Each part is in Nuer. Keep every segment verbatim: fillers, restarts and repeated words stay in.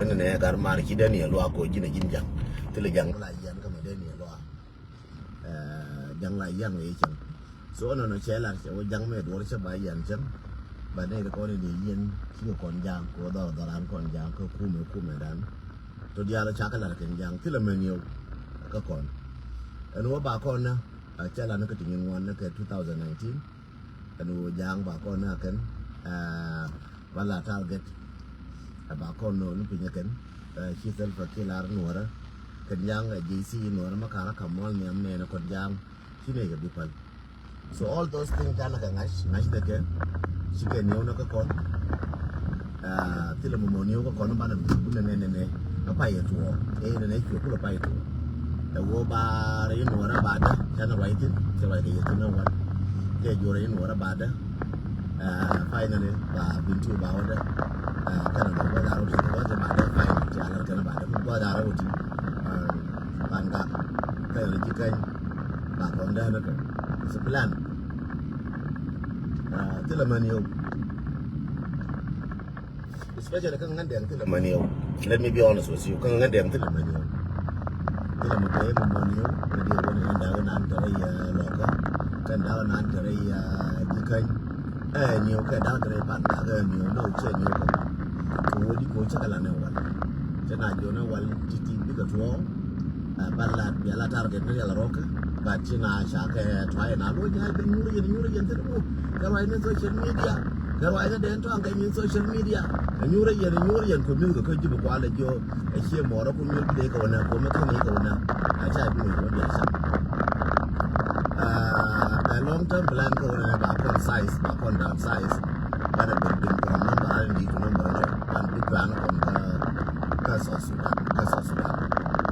Ɛn nɛ gar mar ci Daniel Luak ko ji̱n a ji̱n ja̱ŋ. Thilɛ ja̱ŋ la yian kä mɛ Daniel Luak. Ɛ, ja̱ŋ la yian wee cɛŋ. So nɔnɔ cɛ lar cɛ wä ja̱ŋ mɛ duɔr cɛ ba yian cɛŋ. Ba nɛ ri kɔn ni yian ci kɔn ja̱ŋ ko dhɔr dhɔran kɔn ja̱ŋ ko kumɛ kumɛ dan. To diaal ca kɛ lar kɛn ja̱ŋ thilɛ mɛ niw kä kɔn. Ɛn wä ba kɔn na, a, cɛ lar ni kä ti nyin ŋuan ni kɛ two thousand nineteen. Ɛn ɣöö ja̱a̱ŋ ba kɔn na kɛn, ɛ, ba la target. Ɛ ba kɔn nɔ ni pinyä kɛn, ɛ, ci Salva Kiir lar nuɔrä. Kɛn ja̱a̱ŋ ɛ J C nuɔrä ma ka̱rä ka muɔl nhiam nɛɛnɛ kɔn ja̱a̱ŋ. Ci nɛy kɛ bi päl. So all those things canɛ kɛ ŋa̱c, ŋa̱c dɛ kɛ. Ci kɛ niw nɛ kä kɔn. Aa, thilɛ mɔmɔ niw kä kɔn banɛ bi kulɛ nɛ nɛ nɛ. Kä pay ɛ tuɔɔk. Ɛ nɛ nɛ cuɛ kulɛ pay tuɔɔk. Ɛ wä ba rɛ in wä rɛ ba dä. Canɛ ruac thin. Cɛ ruac kɛ yɛ thin ɛ wä. Cɛ juɔrɛ in wä rɛ ba dä. Aa, finally ba bin ti ba wä dä. Aa, kɛnɛ ba wä dä rɛ wä thin wä dä ba dä. Finally cɛ alɛ kɛnɛ ba dä. Wä dä rɛ wä thin. Aa, ban gak. Kɛnɛ rɛ ji̱ kɛny. Ba kɔn dä nɛ kɛ. It's a plan. Aa, thilɛ män yɛw. Especially kä ŋän dɛŋ thilɛ män yɛw. Let me be honest with you. Kä ŋän dɛŋ thilɛ män yɛw. Thilɛ män yɛw, män yɛw. Män yɛw ni da̱k nan tɛrɛ yɛ lɔkä. Kɛn da̱k nan tɛrɛ yɛ jikäny. Ɛ niw kɛ da̱k tɛrɛ pan da̱k ɛ niw ni wä cɛ niw kɛ. Kɛ wä di kɛ wä cɛ kɛ la nɛ wal. Cɛ na jiɔ nɛ wal ti ti bikɛ tuɔɔk. Ɛ, ba lat bia la target ni rial rɔkä. But ci na ca kɛ try na lo jai ben nyuri yen, nyuri yen thil ku. Kɛ ruac ni social media. Kɛ ruac ni den tɔŋ kɛ nyin social media. Ɛ nyuri yen, nyuri yen ku mi kɛ kɛ jibu kualɛ jiɔ. Ɛ cie mɔrɔ ku mi de kɛ wä nɛ ku mi kɛ ni kɛ wä nɛ. A ca bi ni wä de ca. Ɛ, ɛ long term plan kɛ wä nɛ ba kɔn size, ba kɔn down size. Ba dɛ ben bin kɔn number a ni di ku number ni. Ban bi plan kɔn kɛ, kɛ South Sudan, kɛ South Sudan.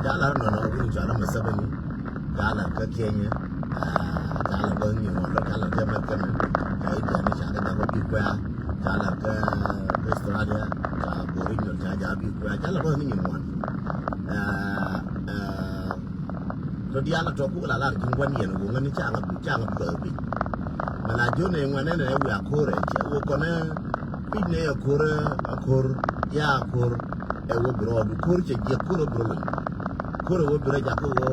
Ca lar nɔnɔ wun ca lar Museveni, ca lar kä Kenya, aa, ca lar bä nyi mɔ lɔ, ca lar kä mɛ kɛmɛ, ca idiani ca kä jakä bi kuɛa, ca lar kä Australia, ca bori nyɔl ca jakä bi kuɛa, ca lar bä nyi mɔ. Aa, aa, Tɔ diaal a tɔ kuk la lar ji̱n gua̱n yɛn wä ŋäni ca̱ŋ a bi, ca̱ŋ a bi gɔɔy piny. Mɛ la ji̱n ɛ ŋuan ɛn ɛ wi̱i̱ a ko̱r ɛ cɛ wä kɔn ɛ pi̱c nɛ ɛ ko̱r ɛ ko̱r ya ko̱r ɛ wä bi rɔɔdu ko̱r cɛ jiɛk ko̱r ɛ bi rɔ weny. Ko̱r ɛ wä bi rɔ jakä wä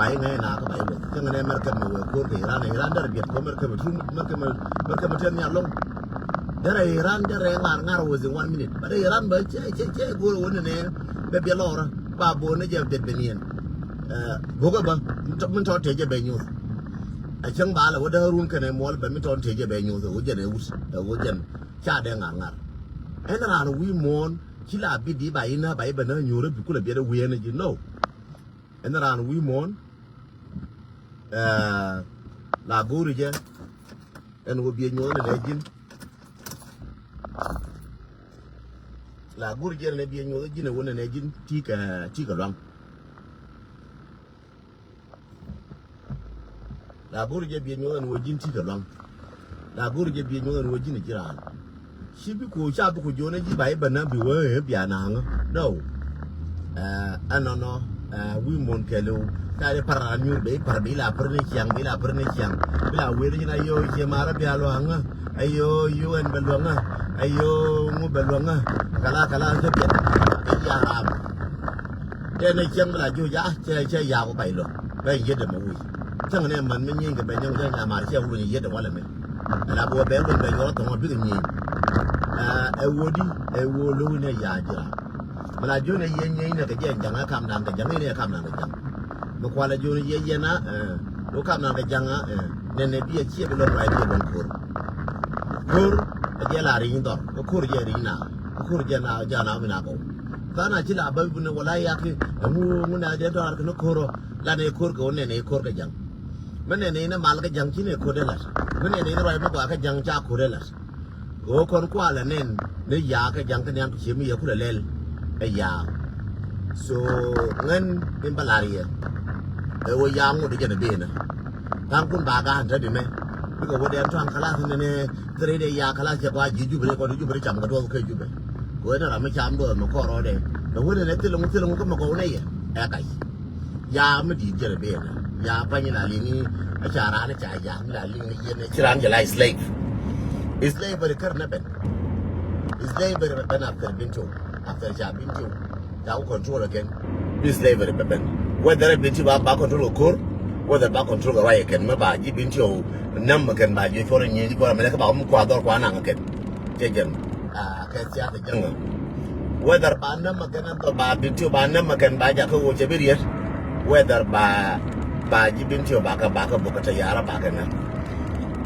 Ba iŋɛ na kä ba iweth. Cäŋ nɛ mɛrkɛ mɛ wee ko̱r kɛ Iran. Iran derɛ biɛt kɛ mɛrkɛ mɛ tun, mɛrkɛ mɛ, mɛrkɛ mɛ tɛn nhial lɔŋ. Derɛ Iran derɛ ŋar ŋar within one minute. But Iran bɛ cɛ, cɛ, cɛ go̱r wä ni nɛ bɛ biɛ lɔrä. Ba bo̱o̱n ni jɛ biɛt bɛ niɛn. Ɛ, bokɛ bä, min tɔ, min tɔ tëë jɛ bɛ nyuth. Ɛ cäŋ ba lɛ wä däärun kɛnɛ muɔl bɛ min tɔ tëë jɛ bɛ nyuth. Ɛ wä jɛn ɛ wut, ɛ wä jɛn. Ca dee ŋar ŋar. Ɛn raan wi̱i̱ muɔ̱ɔ̱n, ci la bi di ba inä, ba ibɛ nä nyuurä bi kulɛ biɛt ɛ wi̱i̱ ɛn ji̱. No. Ɛn raan wi̱i̱ muɔ̱ɔ̱n, ɛ, la go̱o̱ri jɛ ɛn wä biɛ nyuɔ̱ɔ̱n ɛn ɛ ji̱n. La go̱o̱ri jɛ ɛn ɛ biɛ nyuɔ̱ɔ̱n ɛ ji̱n ɛ wä nɛn ɛ ji̱n ti kɛ, ti kɛ luaŋ. La go̱o̱ri jɛ biɛ nyuɔ̱ɔ̱n ɛn wä ji̱n ti kɛ luaŋ. La go̱o̱ri jɛ biɛ nyuɔ̱ɔ̱n ɛn wä ji̱n ɛ ji̱ raan. Ci bi ku ca bi ku jo̱o̱n ɛ ji̱ ba i̱ bɛ na bi wee ɛ bia na̱a̱ŋä. No. Ɛ, ɛnɔnɔ, ɛ, wi̱i̱ muɔ̱ɔ̱n kɛɛliw. Ca di par raan nyuur bɛ i̱ par bi la pär ni ciaŋ, bi la pär ni ciaŋ. Bi la wee ni ji̱n a yio̱o̱ cie marä bia lua̱ŋä. A yio̱o̱ yio̱o̱ ɛn bɛ lua̱ŋä. A yio̱o̱ ŋu bɛ lua̱ŋä. Kala, kala, cä biɛt. I̱ ya ram. Tɛn ni cäŋ mi la ji̱ wi̱c a cɛ, cɛ yak wä bay lɔ. Bɛ yet dɛ mɛ wi̱c. Cäŋ ni män mi nyieny kɛ bɛ nyɔŋ cɛ nyamar cɛ wä ni yet dɛ walɛ mɛ. Ala bɛ wä bɛ wä bɛ yɔrɔ thɔŋ a bikɛ nyieny. Ɛ, ɛ wä di, ɛ wä lo̱w ni ya ji̱ ram. Mi la ji̱ ni yɛ nyieny ni kɛ jɛ jaŋ ɛ kam daŋ kɛ jaŋ, ni ɛ kam daŋ kɛ jaŋ. Mi kualɛ ji̱ ni yɛ yɛn a, ɛ, lo kam daŋ kɛ jaŋ a, ɛ, nɛnɛ bi ɛ ciɛ bi lɔ ruac bi ɛ bɛn ko̱r. Ko̱r ɛ jɛ la ri̱ny dhɔr, kä ko̱r jɛ ri̱ny na, kä ko̱r jɛ na, jɛ na mi na kɔw. Tha̱a̱ŋ a ci la bä bi ni wala yak ki, ɛŋu, ŋu nɛ jɛ dɔ̱a̱r kɛ ni ko̱r ɔ, la nɛ ko̱r kɛ wä nɛ nɛ ko̱r kɛ ja̱ŋ. Mi nɛ nɛ ni mal kɛ ja̱ŋ ci nɛ ko̱r dee lat. Mi nɛ nɛ ni ruac mi gɔaa kɛ ja̱ŋ ca ko̱r dee lat. Kɛ wä kɔn kualɛ nɛn ni yaa kɛ ja̱ŋ kɛ niam kɛ cie mi yɛ kulɛ lɛl ɛ yaa. So ŋän in bä lar yɛ. Ɛ wä yaa ŋut jɛ ni ben. Tha̱a̱ŋ kun ba gaan te di mɛ. Bikɛ wä dɛn tɔ̱a̱ŋ kalath ni nɛ. Thil rɛy dee ya kalath cɛ kua ji̱ Jubɛ, kɔn Jubɛ cam kɛ duɔth kɛ Jubɛ. Kɛ wen ram mi cam duɔth mi kɔr rɔɔdɛ. Kɛ wen nɛ thil ŋu, thil ŋu kä mi kɔw nɛ yɛ. Ɛ kac. Ya mi di̱i̱t jɛ rɛ ben. Ya pa̱ny la liŋ i̱, a ca raan ca ya mi la liŋ i̱ yɛn ci raan jɛ la slave. Slavery kär nɛ ben. Slavery ben after Bentiu. After ca Bentiu. Ca ku control again. Bi slavery bɛ ben. Whether Bentiu ba, ba control kɛ ko̱r, whether ba control kɛ ruac kɛn mɛ ba ji̱ Bentiu näm kɛn ba ji̱ cuɔr nyieny ji̱ cuɔr mɛ lɛ kä ba kum kua dhɔr kua naŋ kɛn. Cɛ jɛn. Ah, kɛ siasa jɛn ŋa. Whether ba näm kɛn dhɔr ba Bentiu ba näm kɛn ba jakä wä cɛ bi riet. Whether ba, ba ji̱ Bentiu ba kä, ba kä buk kɛ tɛ yara ba kɛ näm.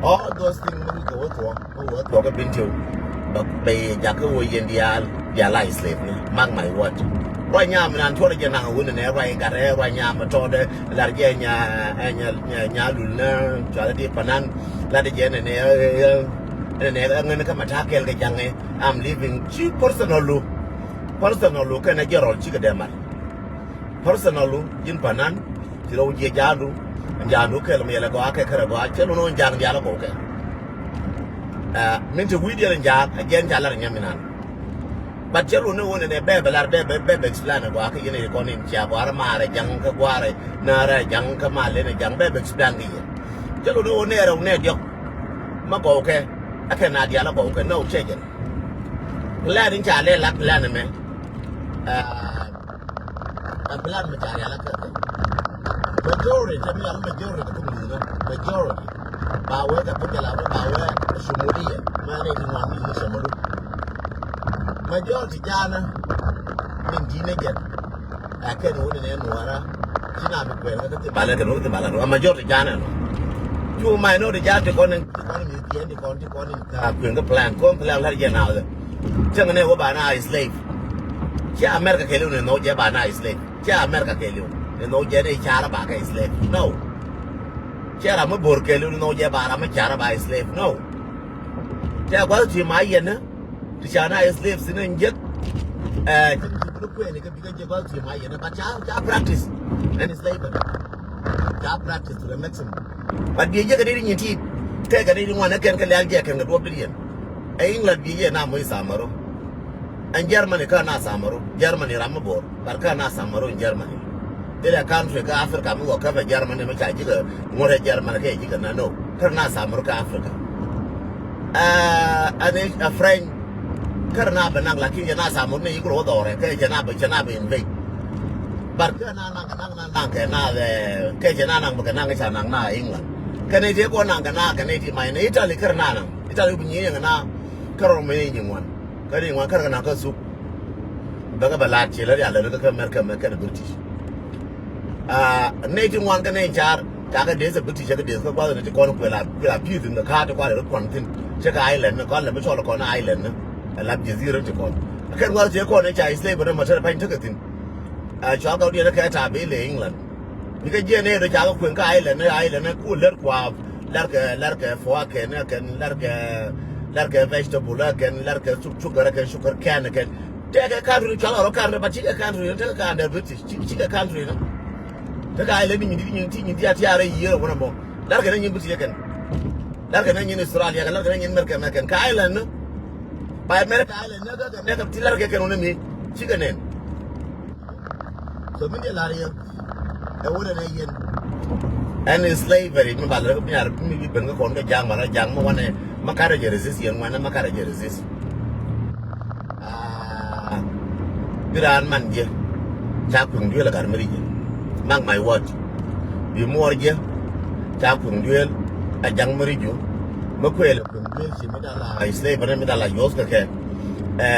All those things mi kɛ wä thuɔk. Wä thuɔk kä Bentiu. Bɛ, bɛ yɛ jakä wä yɛn diaal, diaal a slave ni. Mark my word. Ruac nyam nan tuɔr jɛ naŋ wun nɛ ruac gat rɛ ruac nyam tɔɔdɛ lar jɛ nya, nya, nya, nya lul na cual di panan. Lar jɛ nɛ nɛ, nɛ nɛ ŋän kä ma ta kɛl kɛ jaŋɛ. I'm living ci personal lu. Personal lu kɛnɛ jɛ rɔl cikɛ dɛ mar. Personal lu ji̱n panan. Ci rɔ wä jiɛ ja̱a̱ndu. Ja̱a̱ndu kɛl mi yɛlɛ gɔaa kɛ kärɛ gɔaa cɛ lun wä ja̱a̱n diaal gɔw kɛ. Ɛ, min te wi̱i̱ diɛl in ja̱a̱n a jiɛn ca lar nyɛ mi nan. But cɛ lun ni wä nɛ nɛ bɛ bɛ lar bɛ bɛ bɛ explain gɔaa kɛ yɛn i kɔn in cia gɔaa rɛ maarɛ ja̱ŋ kɛ gɔaa rɛ naarɛ ja̱ŋ kɛ maarɛ nɛ ja̱ŋ bɛ bɛ explain kɛ yɛn. Cɛ lun ni wä nɛ rɛw nɛ diɔk. Ma gɔw kɛ. Ɛ kɛ na diaal gɔw kɛ nɛ wä cɛ jɛn. Plan in ca lɛ lak plan mɛ. Ɛ, Ɛ plan mi ca rial a kɛ. Majority, mi yal majority kum ni na. Majority. Ba wee ka pika la ba wee shumuliya. Ma ne ti ŋuan ni shumuliya. Majority jana. Min dine jɛn. Ɛ kɛn wuni ne nuara. Ci na mi kwen ka ti bala kɛn wuni ti bala. A majority jana no. Cu ma no di jana ti kɔn ni, ti kɔn ni, ti kɔn ni, ti kɔn ni. Ka kwen ka plan, kɔn plan la jɛn na. Cɛŋ ne wä ba na slave. Cɛ America kɛɛliw ni nhɔk jɛ ba na slave. Cɛ America kɛɛliw ni nhɔk jɛ ni carä ba kɛ slave. No. Cɛ ram mi bo̱r kɛɛliw ni nhɔk jɛ ba ram mi carä ba slave. No. Cɛ gua̱th ti ma yɛn ni ti ca na slave si ni jek. Ɛ, cɛ ti bi kuɛni kɛ bi kɛ jɛ gua̱th ti ma yɛn ni ba ca, ca practice. Ɛn slave. Ca practice to the maximum. But bi jɛ kɛ di nyin ti kɛ kɛ di ŋuan kɛn kɛ lɛl jɛ kɛn kɛ duɔp di yɛn. Ɛ England bi yɛ na moc Samaru. Ɛn Germany kä na Samaru. Germany ram mi bor. But kä na Samaru in Germany. Thilɛ country kä Africa mi wä kä bɛ Germany mi ca jikɛ ŋuɔ̱t ɛ Germany kä jikɛ na no. Kä na Samaru kä Africa. Ɛ, ɛn ɛ French. Kä na bɛ nak lakin jɛ na Samaru ni yik rɔ wä dhɔrɛ kä jɛ na bɛ, jɛ na bɛ invade. But kɛ na naŋ kɛ naŋ naŋ naŋ kɛ na, eh, kɛ cɛ na naŋ bɛ kɛ naŋ kɛ ca naŋ na England. Kɛ nɛy ti kɔn naŋ kɛ na kɛ nɛy ti mac ni Italy kɛ na naŋ. Italy bi nyi yɛn na kɛ rɔ mɛ nyi ŋuan. Kɛ ni ŋuan kɛ rɛ kɛ naŋ kɛ thuk. Bɛ kɛ bɛ laat cɛ lɛ rial lɛ kɛ kɛ America mɛ kɛ ni British. Ah, nɛy ti ŋuan kɛ nɛy car ca kɛ dee sɛ British kɛ dee kɛ guath ni ti kɔn kuɛ la kuɛ la pi̱i̱th ni ka ti kualɛ rɛ kuan thin. Cɛ kɛ island ni kɔn lɛ mi cɔl kɔn island ni. Ɛ lap jezira ti kɔn. Kɛ guath ti kɔn ni ca slave ni ma tɛrɛ pany tekɛ thin. Ɛ, cua gɔw diɛn kɛ ta̱a̱ bi lɛ England. Bikɛ jiɛn ëë dɔ ca kɛ kueŋ kä island, island ku lär kua̱a̱p, lär kɛ, lär kɛ fua kɛn, kɛn, lär kɛ, lär kɛ vegetable, kɛn, lär kɛ sugar, kɛn sugar kɛn, kɛn. Tëëkɛ country cua lɔ rɔ country, but cikɛ country, tëëkɛ country British, ci, cikɛ country ni. Tëëkɛ island ni nyin di, nyin ti, nyin ti a tiarɛ yier wä na mɔ. Lär kɛ ni nyin British kɛn. Lär kɛ ni nyin Australia, lär kɛ ni nyin America, American. Kä island ni. Ba America island ni, kɛ, kɛ, kɛ, ti lär kɛ kɛn wä ni mi. Cikɛ nɛn. So min diɛ lar yɛ ɛ wurɛ nɛ yɛn. Ɛn slavery mi ba lɛ mi ar mi bi ben kä kɔn kä ja̱a̱ŋ ba la ja̱a̱ŋ mi wanɛ ma karɛ jɛ resist yɛn wanɛ ma karɛ jɛ resist. Ah, bi raan man jɛ ca kuiŋ duel a gar mi ri jɛ. Mark my word. Bi muɔr jɛ ca kuiŋ duel a ja̱a̱ŋ mi ri jɛ. Mi kuɛl a kuiŋ duel ci mi dala a slavery mi dala yuɔth kɛ kɛ. Ɛ,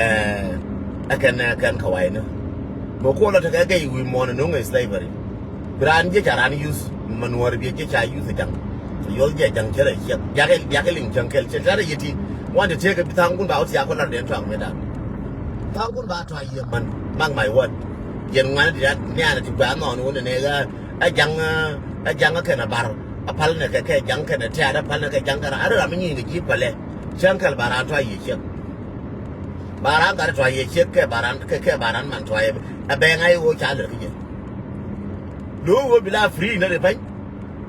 ɛ kɛn, ɛ kɛn kɛ wa̱i̱ni. Mɛ kuɔlɔ tekɛ gɛy wi̱i̱ muɔ̱ɔ̱n ɛ no̱ŋ ɛ slavery. Bi raan jiɛ ca raan yuth, mɛ nuɔ̱ɔ̱r biɛ jiɛ ca yuth ɛ ja̱ŋ. Yuɔth jiɛ ja̱ŋ cɛ rɛ ciɛk. Biakɛ, biakɛ liŋ cäŋ kɛl cɛ tɛrɛ yɛ ti. Wan te tëëkɛ bi tha̱a̱ŋ kun ba wä thia̱a̱k kɔ lar den tɔaŋ mëë dan. Tha̱a̱ŋ kun ba tɔa̱ yɛ män. Mark my word. Yɛn ŋuan ti rat nianɛ ti kua nɔɔn wun ɛ nɛ ɣä, ɛ ja̱ŋ, ɛ ja̱ŋ ɛ kɛn ɛ bar. Ɛ pal nɛ kɛ, kɛ ja̱ŋ kɛn ɛ tɛ̈t, ɛ pal nɛ kɛ ja̱ŋ kɛn ɛ ram mi nyi̱i̱ŋ kɛ ji̱ pälɛ. Cäŋ kɛl ba raan tɔa̱ yɛ ciɛk. Ba raan gat tɔa̱ yɛ ciek kɛ ba raan, kɛ, kɛ ba raan man tɔa̱ yɛ. Ɛ bɛŋ a i̱ ɣöö ca lär kä jɛ. Lo̱o̱ ɣöö bi la free nä ri pany.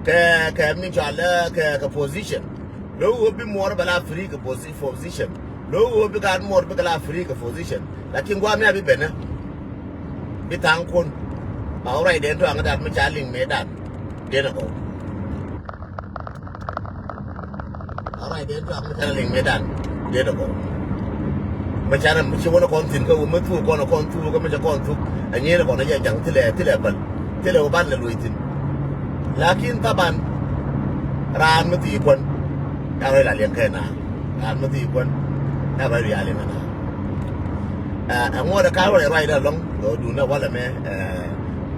Kɛ, kɛ mi cɔal, kɛ, kɛ position. Lo̱o̱ ɣöö bi muɔɔr bɛ la free kɛ posi-, position. Lo̱o̱ ɣöö bi gat muɔɔr bikɛ la free kɛ position. Lakin gua̱a̱ mi a bi ben nä. Bi tha̱a̱ŋ kun. Ba wä ruacdɛn tɔaŋ dat mi ca liŋ mëë dan. Den a gɔw. Aray den tuak mi canɛ liŋ mi dan. Den a gɔw. Mi canɛ mi ci wä ni kɔn thi̱n kä wä mi thuk kɔn kɔn thuk kä mi cɛ kɔn thuk. Ɛ nyin kɔn a jɛ ja̱ŋ thilɛ thilɛ bäl. Thilɛ wä ban lɛ luɔc thi̱n. Lakin thaban raan mi thii kuän. Ka rɔy la liɛŋ kɛ na. Raan mi thii kuän. Ka rɔy rial in na. Ɛ, ŋuɔt ɛ kar wä rɛy ruacdä ɛlɔ̱ŋ. Lɔ duundä walɛ mɛ, ɛ,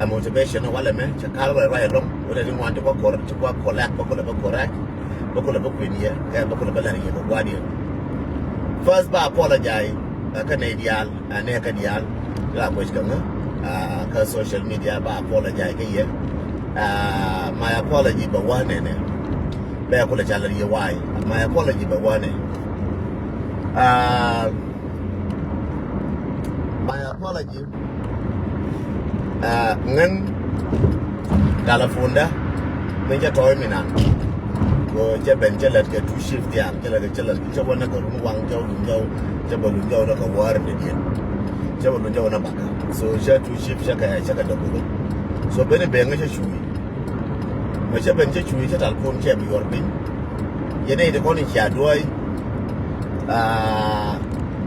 ɛ motivation walɛ mɛ. Cɛ kar wä rɛy ruacdä ɛlɔ̱ŋ. Wä rɛy ti ŋuan ti kua kor, ti kua kor lak, bä kulɛ bä kor lak. Bä kulɛ bä kui̱n yɛ, kɛ bä kulɛ bä lär yɛ kɛ gua̱diɛn. First ba apologize, ɛ, kä nɛy diaal, ɛ, nɛy kä diaal. La kuec kɛ ŋä, ɛ, kä social media ba apologize kä yɛ. Ɛ, my apology bɛ wä nɛnɛ. Bɛ kulɛ ca lär yɛ why. My apology bɛ wä nɛ. Ɛ, my apology. Ɛ, ŋän talafondä mi cä tɔ̱ɔ̱c mi nan. Kɛ cä ben cä lät kɛ two shift thiaŋ, cä lät kɛ, cä lät kɛ, cä wä nä kɛ run waŋ, cä wä luny jɔw, cä bä luny jɔw nä kɛ wäär in dee diɛn. Cä bä luny jɔw nä bakä. So cä two shift cä kɛ, cä kɛ dɔk kɛ. So ben in ben ŋä cä cuuc. Mɛ cä ben cä cuuc cä talafon cɛ bi yuɔr piny. Yɛn nɛy ti kɔn in cia duɔ̱ɔ̱c. Aa,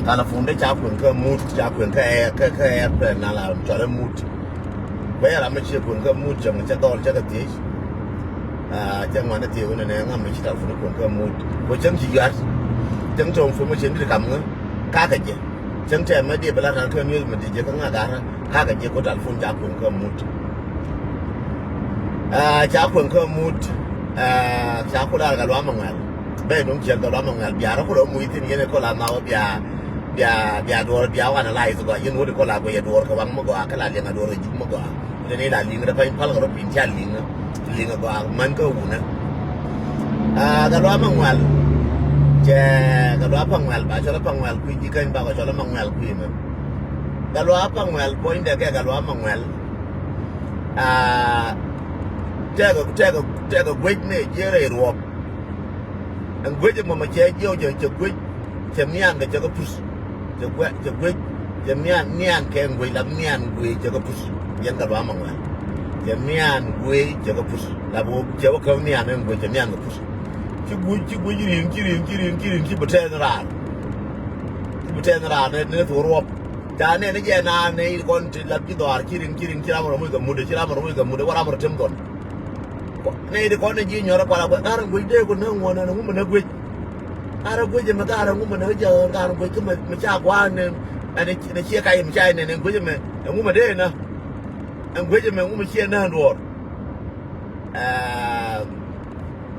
talafon de ca kueŋ kä mut, ca kueŋ kä ɛ, kä, kä ɛ pɛn na la cɔl ɛ mut. Kuɛ ram mi cie kueŋ kä mut cäŋ cä dhɔl cä kɛ thiec. Aa, cä ŋuan ɛ thiec wun ɛ nɛ ŋam mi ci talafon kueŋ kä mut. Kuɛ cäŋ ci yuat. Cäŋ tɔŋ fo mi cien di kam ŋä. Kakɛ jɛ. Cäŋ tɛmɛ diɛ bɛ la ran kä news mi di jɛ kä ŋa garä. Kakɛ jɛ ko talafon ca kueŋ kä mut. Aa, ca kueŋ kä mut. Aa, ca ku lar Gatluak Maŋuɛl. Bɛ duŋ ciɛl Gatluak Maŋuɛl bia rɔ ku rɔ muc thin yɛn ɛ kɔ la ma wä bia, bia, bia duɔr bia wan a la i̱th gɔaa yɛn wä di kɔ la guɛy a duɔr kɛ waŋ mi gɔaa kä la liɛŋ a duɔr kɛ juk mi gɔaa. Tɛn i̱ la li̱ŋ rɛ pany pal kɛ rɔ piny ca li̱ŋ. Li̱ŋ a gɔaa män kä wunä. Aa, Gatluak Maŋuɛl. Cɛ Gatluak Paŋuɛl ba cɔl a Paŋuɛl kui̱ ji̱ käny bakɔ cɔl a Maŋuɛl kui̱ mɛ. Gatluak Paŋuɛl puɔ̱nydɛ kɛ Gatluak Maŋuɛl. Aa, tɛkɛ, tɛkɛ, tɛkɛ guec mëë jiɛ rɛy ruɔp. Ɛn guec ɛmɔ mɛ cɛ jiɛw cɛ, cɛ guec, cɛ mian kɛ cɛ kɛ pus. Cɛ guec, cɛ guec, cɛ mian, mian kɛ ɛn guec la mian guec cɛ kɛ pus. Yɛn Gatluak Maŋuɛl. Cɛ mian guec cɛ kɛ pus. La bɛ wä cɛ wä kɛ mian ɛn guec cɛ mian kɛ pus. Ci guec, ci guec ri̱i̱ŋ, ci ri̱i̱ŋ, ci ri̱i̱ŋ, ci ri̱i̱ŋ, ci bi tɛth raar. Ci bi tɛth raar ni, ni thok ruɔp. Ca nɛn ni jɛ na nɛ i̱ kɔn ti lap ji̱ dhɔaar ci riŋ ci riŋ ci ram rɔ muc kɛ mut ci ram rɔ muc kɛ mut wä ram rɔ tem dhɔn. Nɛ i̱ kɔn ni ji̱ nyɔr kual a guɛ ŋa̱r guec dee ku näŋ ŋuɔn nɛ ŋu mi nɛ guec. Ŋa̱r guec ɛmɛ ŋa̱r ŋu mi nɛ jɛ ŋa̱r guec kä mi ca gua̱a̱n nɛ ɛn ciɛ kac mi ca nɛ nɛ guec ɛmɛ ɛŋu mi dee nä. Ɛn guec ɛmɛ ŋu mi ciɛ nä ɛn duɔɔr. Ɛɛ,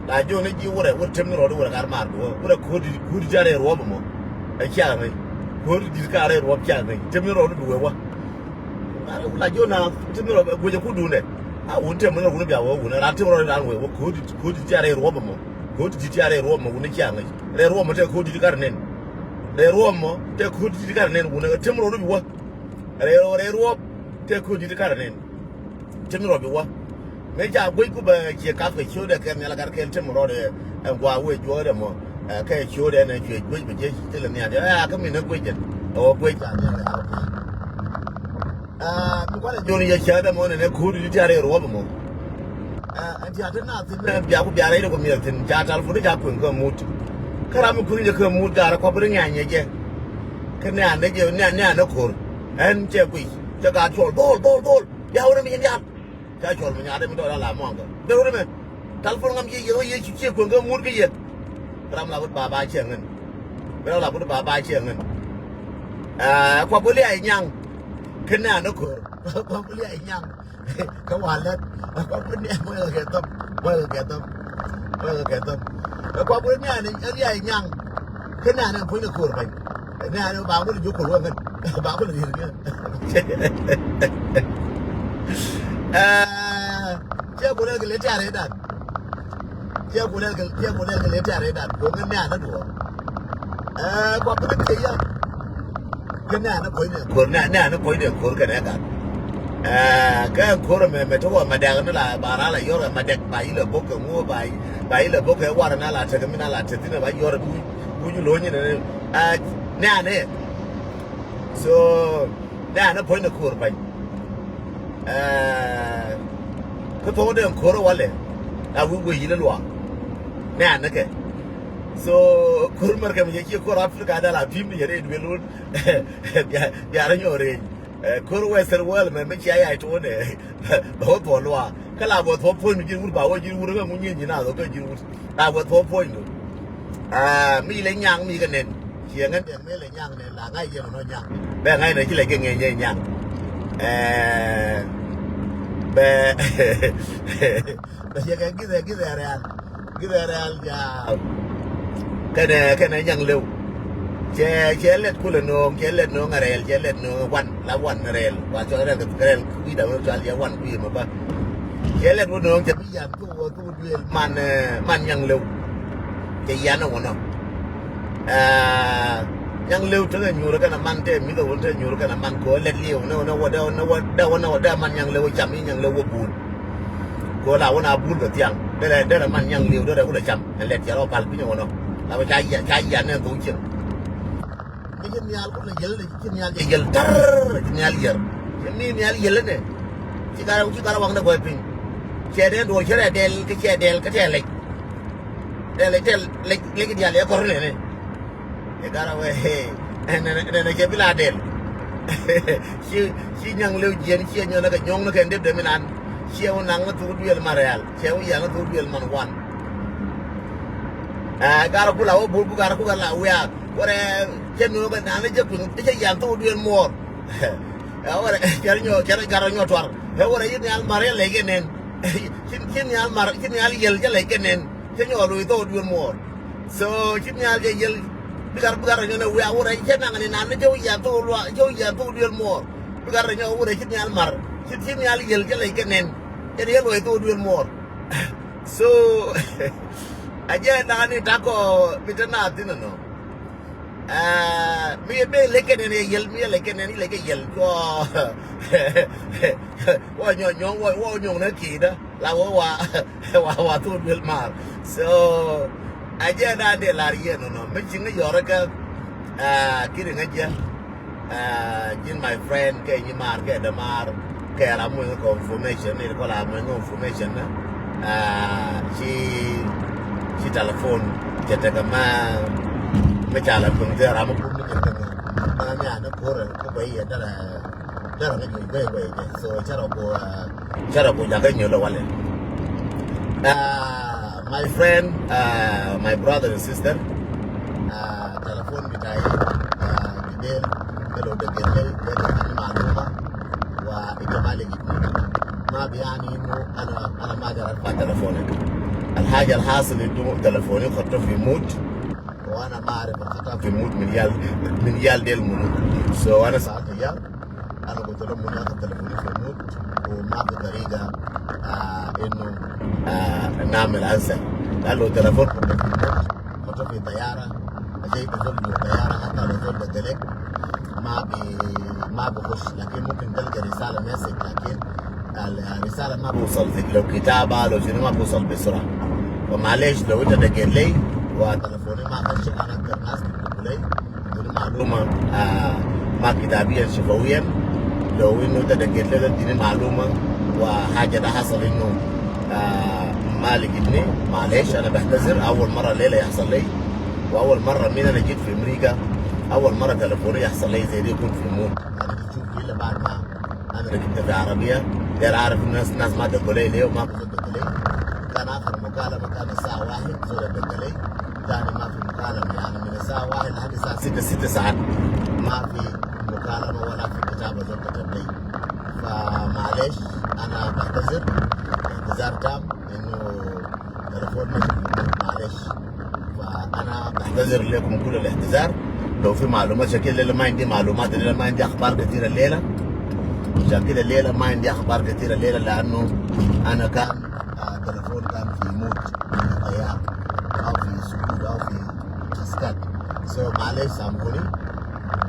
la jɔn ni ji̱ wurɛ wurɛ tem ni rɔɔd wurɛ kar maar duɔ wurɛ ko̱r di ko̱r di ca rɛɛ ruɔp mɔ. Ɛ cia ŋäc ko̱r di ka rɛɛ ruɔp cia ŋäc tem ni rɔɔd duɔ wä. La jɔn na tem ni rɔɔd guecɛ kudun dɛ. A wun tem ni rɔɔd wun bia wä wun ran tem rɔɔd ran wɛ wä ko̱r di ko̱r di ca rɛɛ ruɔp mɔ. Ko̱r di ca rɛɛ ruɔp mɔ wun cia ŋäc rɛɛ ruɔp mɔ tɛ ko̱r di kar nɛn. Rɛɛ ruɔp mɔ tɛ ko̱r di kar nɛn wun tem rɔɔd bi wä. Rɛɛ rɛɛ ruɔp tɛ ko̱r di kar nɛn. Tim rɔ bi wä. Mëë ca guec ku bɛ cie kap kɛ ciötdɛ kɛ nhial gat kɛl tim rɔ dɛ. Ɛn gua̱a̱ wee juɔ̱ɔ̱dɛ mɔ kɛ ciötdɛ ɛn ɛ cuɛ guec bɛ jiec thilɛ nhial jɛ ɛ kä min ɛ guec jɛn. Ɛ wä guec ca nhial ɛ kä guec. Mi kualɛ jɔn yɛ cäät ɛmɔ nɛn ɛ kuut di tiaat ɛ ruɔp ɛmɔ. Ɛn tiaat ti naath thin bia ku bia rɛy di ku miɛl thin ca tal fut di ca kueŋ kä mut. Kä ram mi kueŋ jɛ kä mut gaarɛ kuap ri ŋiany jɛ. Kä nian ni jɛ nian ni ko̱r. Ɛn cɛ guic cɛ gaat cɔl dhol dhol dhol. Bia wä ni mi nyaat. Ca cɔl mi nyaat mi tɔɔr ala muaŋ kɛ. Bia wä ni mi. Tal fut ŋam ci yɛ wä yɛ ci kueŋ kä mut kä yɛ. Ram la wut baba cɛ ŋän. Ram la wut baba cɛ ŋän. Ɛɛ, kua buli a nyaŋ. Kä nian ni ko̱r. Kua buli a nyaŋ. Kä walɛt. Kua buli a muaŋ kɛ thɔm. Muaŋ kɛ thɔm. Muaŋ kɛ thɔm. Kua buli nian ni a nyaŋ. Kä nian ni puɔ̱ny ni ko̱r ba̱ny. Nian ni ba wuli jukul wä ŋän. Ba wuli rier ŋän. Ɛɛ, cɛ kulɛ kɛ lɛ tiarɛ dan. Cɛ kulɛ kɛ cɛ kulɛ kɛ lɛ tiarɛ dan. Ko ŋän nian ni duɔ. Ɛɛ, kua buli kɛ yɛ. Kä nian ni puɔ̱ny ni ko̱r nian ni puɔ̱ny ni ko̱r kɛ nɛ gat. Ɛɛ, kɛ ko̱r mɛ mɛ ti wä mɛ dɛk ni la ba ra la yɔr mɛ dɛk ba ilɛ bok kɛ ŋuɔ ba ilɛ bok kɛ war na la tek mi na la tek ni ba yɔr du. Wuju lo̱ny ni. Ɛɛ, nian ni. So nian ni puɔ̱ny ni ko̱r ba̱ny. Ɛɛ, kä tho̱o̱ŋ den ko̱r walɛ a wi̱i̱ wee yil luaak. Nian ni kɛ. So ko̱r mɛr kɛ mi cɛ ciɛ ko̱r Africa dal a pi̱i̱m ni yɛ rɛy duel wun. Bia bia rɛ nyɔɔr rɛy. Ko̱r Western world mɛ mi cia yay tuɔnɛ. Bɛ wä thuɔ̱ɔ̱ luaak kä la bɛ wä thuɔ̱ɔ̱ puɔ̱nydu ji̱n wut ba wä ji̱n wut kä ŋu nyieny nyin a dhok kä ji̱n wut. La bɛ wä thuɔ̱ɔ̱ puɔ̱nydu. Mi lɛ nyaŋ mi kɛ nɛn. Ciɛ ŋän dɛn mi lɛ nyaŋ nɛn la ŋa̱c yɛn nɔ nyaŋ. Bɛ ŋa̱c nɛ ci lɛ kɛ ŋɛny yɛ nyaŋ. Bɛ bɛ ciɛ kɛ githɛ githɛ rɛ̈ɛ̈l. Githɛ rɛ̈ɛ̈l ja. Kɛnɛ kɛnɛ nyaŋ lëw. Cɛ cɛ lɛt kulɛ no̱o̱ŋ cɛ lɛt no̱o̱ŋ a rɛ̈ɛ̈l cɛ lɛt no̱o̱ŋ wan la wan rɛ̈ɛ̈l wa cɔ rɛ̈ɛ̈l kɛ rɛ̈ɛ̈l kui̱ dam rɛ̈ɛ̈l cɔal yɛ wan kui̱ mɛ ba. Cɛ lɛt wä no̱o̱ŋ cɛ bi yan kä wä kä wä duëël man man nyaŋ lëw. Cɛ yan wä nɔ. Nyaŋ lëw tekɛ nyuur kɛnɛ man tɛ mi̱th wä tɛ nyuur kɛnɛ man kɛ wä lɛt liɛw nɛ wä nɛ wä dɛ wä nɛ wä dɛ wä nɛ wä dɛ man nyaŋ lëw cam i̱ nyaŋ lëw wä buun. Kɛ wä la wä na buun kɛ thiaŋ derɛ derɛ man nyaŋ lëw derɛ wä lɛ cam ɛn lɛt cɛ rɔ pal pinyɛ wä nɔ. La wä ca yia ca yia nɛ thok cieŋ. Mi ci nhial kulɛ yel ci nhial jɛ yel tar ci nhial yel. Ci mi nhial yel nɛ. Ci garɛ ci garɛ waŋ nɛ gɔy piny. Cɛ dee duɔl cɛ dee dɛl kä cɛ dɛl kä cɛ lɛc. Dee lɛc tɛ lɛc lɛc dial yɛ kɔr nɛ nɛ. Ɛ garɛ wɛ nɛ nɛ cɛ bi la dɛl. Ci ci nyaŋ lëw jiɛn ci nyɔn nɛ kɛ nyɔŋ nɛ kɛ dep dɛ mi nan. Ciɛ wä naŋ nɛ thuk duël man rɛal ciɛ wä yaŋ nɛ thuk duël man wan. Ɛ garɛ kula wä bul ku garɛ ku garɛ la wiak. Wärɛ cɛ nööŋ kɛ naan ni jɛ kui̱ cɛ yan thok duël muɔɔr. Ɛ wärɛ cɛ rɔ nyɔɔ cɛ rɔ gat rɔ nyɔɔ tuar. Ɛ wärɛ ci nhial mar cɛ lɛc kɛ nɛn. Ci ci nhial mar ci nhial yɛl cɛ lɛc kɛ nɛn. Cɛ nyɔɔ loc thok duël muɔɔr. So ci nhial cɛ yɛl bi gat bi gat rɔ nyɔɔ nɛ wiaa wärɛ cɛ naŋ ni naan ni cɛ wä yan thok luaa cɛ wä yan thok duël muɔɔr. Bi gat rɔ nyɔɔ wärɛ ci nhial mar ci ci nhial yɛl cɛ lɛc kɛ nɛn. Cɛ ni yɛ loc thok duël muɔɔr. So a jɛ da̱a̱n ni takɔ mi te naath thi̱n ɛnɔ. Mi yɛ ben lek kɛn ɛn yɛ yɛl mi yɛ lek kɛn ɛn yɛ lek kɛ yɛl cuɔ. Wä nyɔk nyɔk wä wä nyɔk nä ki̱i̱dä la wä wa wa wa thok duël maar. So a jɛ da̱a̱n dee lar yɛ nɔnɔ mi ci ŋä yɔrä kä. Ki̱n ŋä jɛ. Ji̱n my friend kɛ nyi maar kɛ dämaar kɛ ram mueŋ kɛ information ni kɔ la mueŋ information na. Ci ci telephone cɛ tekɛ ma mi ca la tuŋ thil ram mi kum ni cɛ tekɛ. Mani a ni kore ko bɛ yɛ dara dara ni jui bɛ bɛ yɛ. So chara ko chara ko jaga nyolo wale. Uh, my friend, uh, my brother and sister, uh, telephone bitai, uh, gidel kalo da gidel da gidel maluma wa ita mali gidni. Ma bi yani inu ana ana ma jarat fa telefoni. Al haja al hasil inu telefoni khattu fi mut. Wa ana ma arif al khattu fi mut min yal min yal del munu. So ana saaltu yal. Ana gultu lom munu akhad telefoni fi mut. Wa ma fi tariga, ah, inu, ah, namil answer. Gal lo telefon khattu fi mut. Khattu fi tayara. Ajay tazol jo tayara hatta lo zol da delek. Ma bi ma bi khush. Lakin mumkin talga risala message lakin الرسالة ما بوصل، لو كتابة لو شنو ما بوصل بسرعة. فمعليش لو انت دقيت لي وتلفوني ما خش، انا اقدر ناس يكتبوا لي يدوني معلومة، آه، ما كتابيا شفويا. لو انه انت دقيت لي تديني معلومة وحاجة ده حصل انه، آه، ما لقيتني، معليش انا بعتذر، اول مرة ليلة يحصل لي، واول مرة من انا جيت في امريكا اول مرة تلفوني يحصل لي زي دي يكون في مود. انا بشوف الا بعد ما أنا ركبت في عربية، داير أعرف الناس، ناس ما دقوا لي ليه وما كنت دقوا لي. كان آخر مكالمة كان الساعة واحد، زول دق لي. تاني ما في مكالمة، يعني من الساعة واحد لحد الساعة ستة، ست ساعات ما في مكالمة ولا في كتابة زول كتب لي. فمعليش، أنا بعتذر اعتذار تام إنه تلفون مش موجود، معليش. فأنا بعتذر لكم كل الاعتذار. لو في معلومات، عشان كده الليلة ما عندي معلومات، الليلة ما عندي أخبار كتيرة الليلة. عشان كده الليلة ما عندي أخبار كتيرة الليلة، لأنه أنا كان، آه، تلفون كان في مود، في طيار، أو في سكوت، أو في مسكات. So معليش، سامحوني.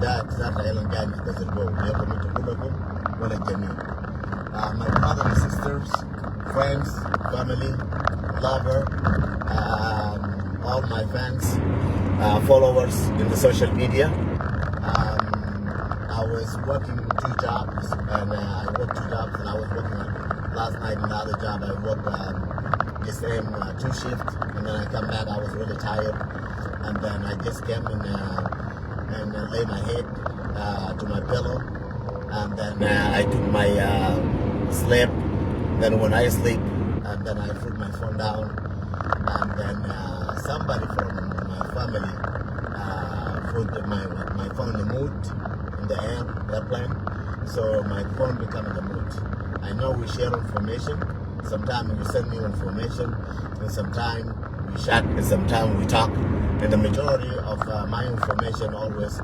ده اعتذار الليلة جاي نعتذر به لكم انتم كلكم وللجميع. Uh, my brothers and sisters, friends, family, lover, um, all my fans, uh, followers in the social media. Um, I was working two jobs, and, uh, I worked two jobs, and I was working on last night in the other job. I worked, um, the same, uh, two shifts, and then I come back. I was really tired, and then I just came and, uh, and, uh, lay my head, uh, to my pillow. And then, uh, I took my, uh, sleep. Then when I sleep, and then I put my phone down. And then, uh, somebody from my family, uh, put my, my phone in the mute, in the air, airplane. So my phone become in the mute. I know we share information. Sometimes you send me information, and sometimes we chat, and sometimes we talk. And the majority of, uh, my information always,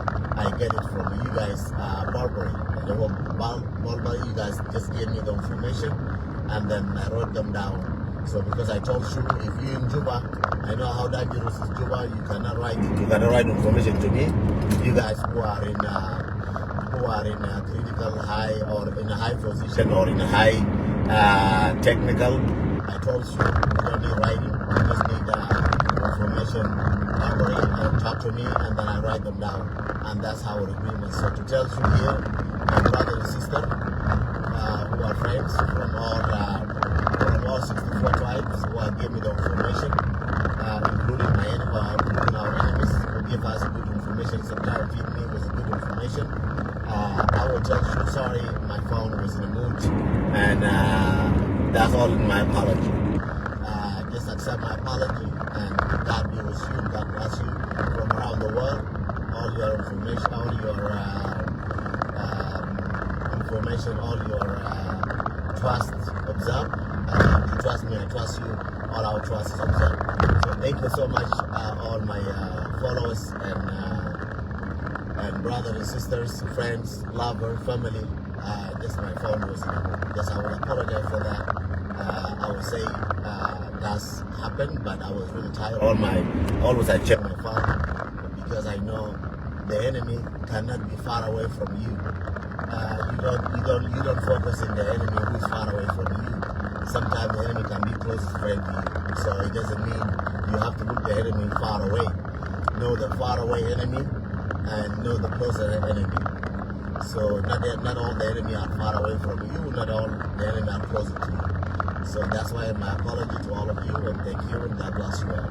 I get it from you guys, uh, Barbary. The whole Bal-, Barbary, you guys just gave me the information, and then I wrote them down. So because I told you, if you in Juba, I know how dangerous is Juba. You cannot write, you cannot write information to me. You guys who are in, uh, who are in a critical high or in a high position or in a high, uh, technical. I told you, you don't need writing. You just need, uh, information. Don't worry, uh, talk to me, and then I write them down. And that's how it agreement. So to tell you here, my brother and sister, uh, who are friends from all, uh, from all sixty-four tribes who are giving me the information, uh, including my enemy, uh, including our enemies who give us good information, sometimes feed me with good information. Uh, I will tell you, sorry, my phone was in the mood, and, uh, that's all in my apology. Uh, just accept my apology, and God be with you, God bless you from around the world. All your information, all your, uh, um, information, all your, uh, trust observed. Uh, you trust me, I trust you. All our trust is observed. So thank you so much, uh, all my, uh, followers and, uh, and brothers and sisters, friends, lover, family. Uh, just my phone was, just I will apologize for that. Uh, I will say, uh, that's happened, but I was really tired. All my, always I check my phone because I know the enemy cannot be far away from you. Uh, you don't, you don't, you don't focus in the enemy who is far away from you. Sometimes the enemy can be closest friend to you. So it doesn't mean you have to look the enemy far away. Know the far away enemy and know the closer enemy. So not that, not all the enemy are far away from you, not all the enemy are closer to you. So that's why my apology to all of you, and thank you, and God bless you all.